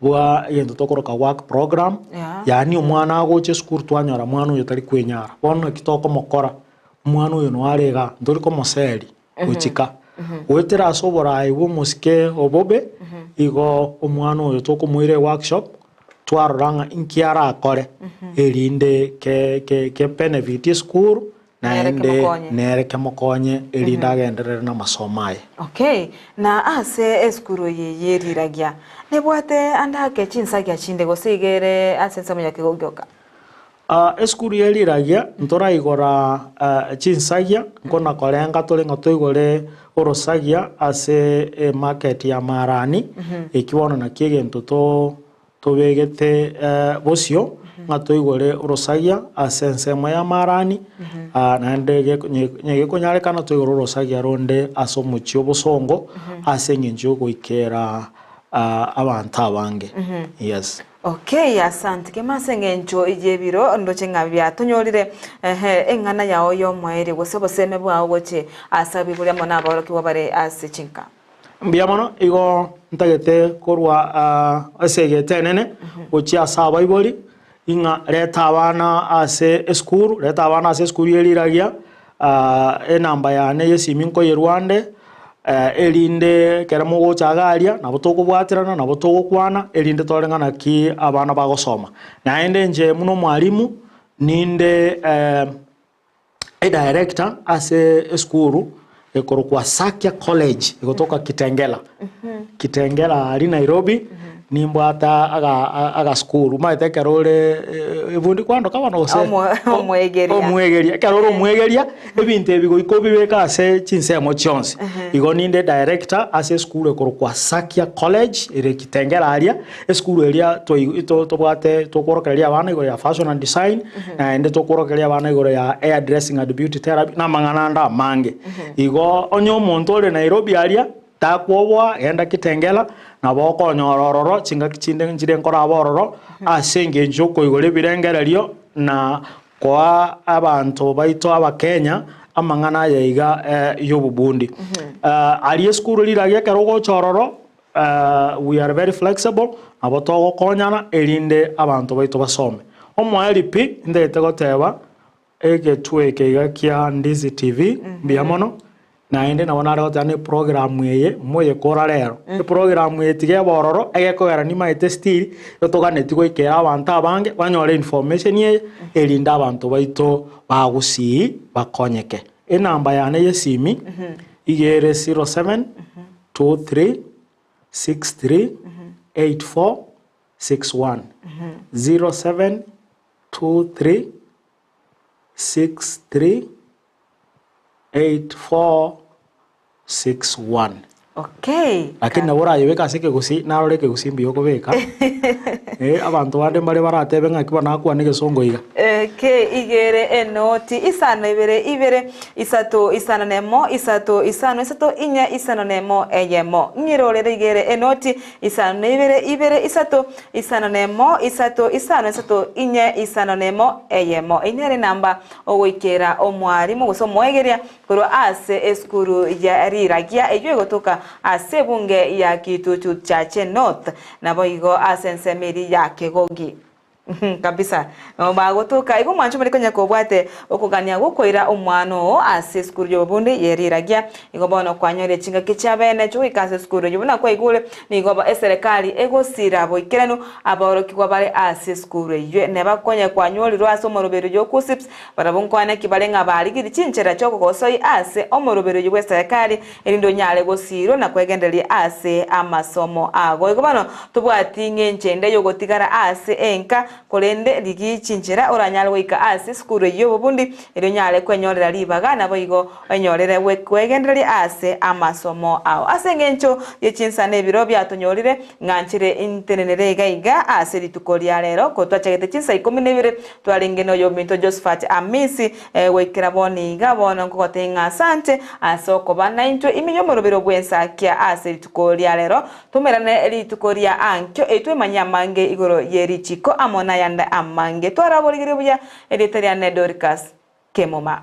Bwa egento tokoroka work program, yaani omwana agocha esukuru twanyora mwana oyo tari kwenyara, bono naki tokomokora, omwana oyo noyo are igaa, ntori komoseri gochika. Goetera ase oboraai bwa omosike obobe, igo omwana oyo tokomoira eworkshop, twarora ng'a inki arakore erinde ke ke ke benefit esukuru, Nere Naende kemokonye. nere kemokonye, erinde agenderere namasomo aye. Okay, na ase esukuru eye ye riragia, nebwate ande ake chinsagia chinde gose iga ere ase ensemo ya kegogioka? Ah, esukuru ye riragia ntoraigora chinsagia, nkona korenga tore ng'a toigore orosagia ase emarket ya Marani, eki bono nakio egento to Tobegete bosio ng'a toigore orosagia ase ensemo y'amarani, naende gekonyarekana toigore orosagia ronde ase omochie obosongo ase eng'encho y'ogoikera abanto abange. Yes. Okay, asante kema ase eng'encho y'ebiro ndoche ng'a biatonyorire ehe eng'ana yao y'omoerio gose oboseme bwao gochia ase abaibori amo naborokigwa bare ase chinka. Mbuya mono, igo ntagete korwa ase egete enene gochia ase abaibori, ing'a reta abana ase esukuru, reta abana ase esukuru ye riragia, enamba yane ya esimi nkoyerwa ande, erinde ekero mogocha iga aria, nabo tokobwaterana, nabo togokwana, erinde tore ng'a naki abana bagosoma. Naende inche buna omwalimu, ninde. Edirector ase esukuru ekorokwa Sakia College egotoka Kitengela. Kitengela aria Nairobi nimbwate aga agasukuru omanyete ekero ore ebundi kwandoka bono gose Omwegeria. omwegeria ekero ore omwegeria ebinto ebi goika obibeke ase chinsemo chionsi. Igo ninde edirector ase esukuru ekorokwa Sakia College ere Kitengela aria. Esukuru eria tobwate tokworokereria abana igoro ya fashion and design, naende tokworokereria abana igoro ya hair dressing and beauty therapy, na amang'ana ande amange. Igo onye omonto ore Nairobi aria, takwoboa, genda Kitengela, nabo okonyora ororo, chingaki chinde nchire nkorabe ororo, ase engencho yokoigora ebirengererio na koa abanto baito abakenya amang'ana aya iga yobobundi. Aria esukuru riria ekero ogocha ororo, We are very flexible, nabo togokonyana erinde abanto baito basome. Omoerio pi, ntagete goteba, egetuo eke iga kia Ndizi TV, mbuya mono, naende nabo nare goteba na eprogram eye moyekora rero. Eprogram eye tiga ebe ororo, egekogera nimaete still, etoganeti goikera abanto abange, banyore information eye, erinde abanto baito bagusii bakonyeke. Enamba yane ya esimi, iga ere 07 23 63 84 61, 07 23 63 84 61. Okay. Lakini nabo orayebeke ase ekegusii, narore ekegusii mbuya okobeka. Eh, abanto bande mbare baratebe ng'aki bono nakwane egesongo iga. Eke igere enoti isano ibere ibere isato isano nemo isato isano isato inya isano nemo eyemo. Ng'irorere igere enoti isano na ibere ibere isato isano nemo isato isano isato inye isano nemo eyemo. Eyio nere enamba ogoikera omwarimu gose omoegeria korwa ase esukuru ya riragia eyio egotoka ase ebunge ya Kitutu Chache North naboigo ase ensemo eria ya Kegogi. Kabisa. Nabo bagotoka igo omwancho more konya kobwate okogania gwokoira omwana oo ase esukuru y'obobundi ye riragia. Igo bono kwanyorire chingaki chia bene chi'ogoika ase esukuru eyio. Buna kwaigure, nigo eserekari egosira boikeranu abaorokigwa bare ase esukuru eyio. Neba konya kwanyorirwe ase omoroberio oyio o KUCCPS, barabwo nkwane ki bare ng'a barigirie chinchera chi'okogosoi ase omoroberio oyio bw'eserekari, erinde onyare gosiirwa na kwegendereria ase amasomo ago. Igo bono tobwati ng'encho ende y'ogotigara ase enka, korende rigia chinchera oranyare goika ase esukuru eyio y'obobundi, erio onyare kwenyorera ribaga, naboigo oenyorere kwegendereria ase amasomo ao. Ase engencho ye chinsa na ebiro biatonyorire, ng'anchire intenenere iga iga ase rituko ria rero, ko twachagete chinsa ikomi na ibere, twarenge noyominto Josephat Amisi, Goikera bono iga, bono nkogotebia ng'a asante ase okoba naintwe ime y'omorobero bw'ensakia ase rituko ria rero. Tomerane rituko ria ankio, erio twemanye amange igoro ye richiko amo nayande amange. Twaraborigerie buya erieta riane Dorcas Kemuma.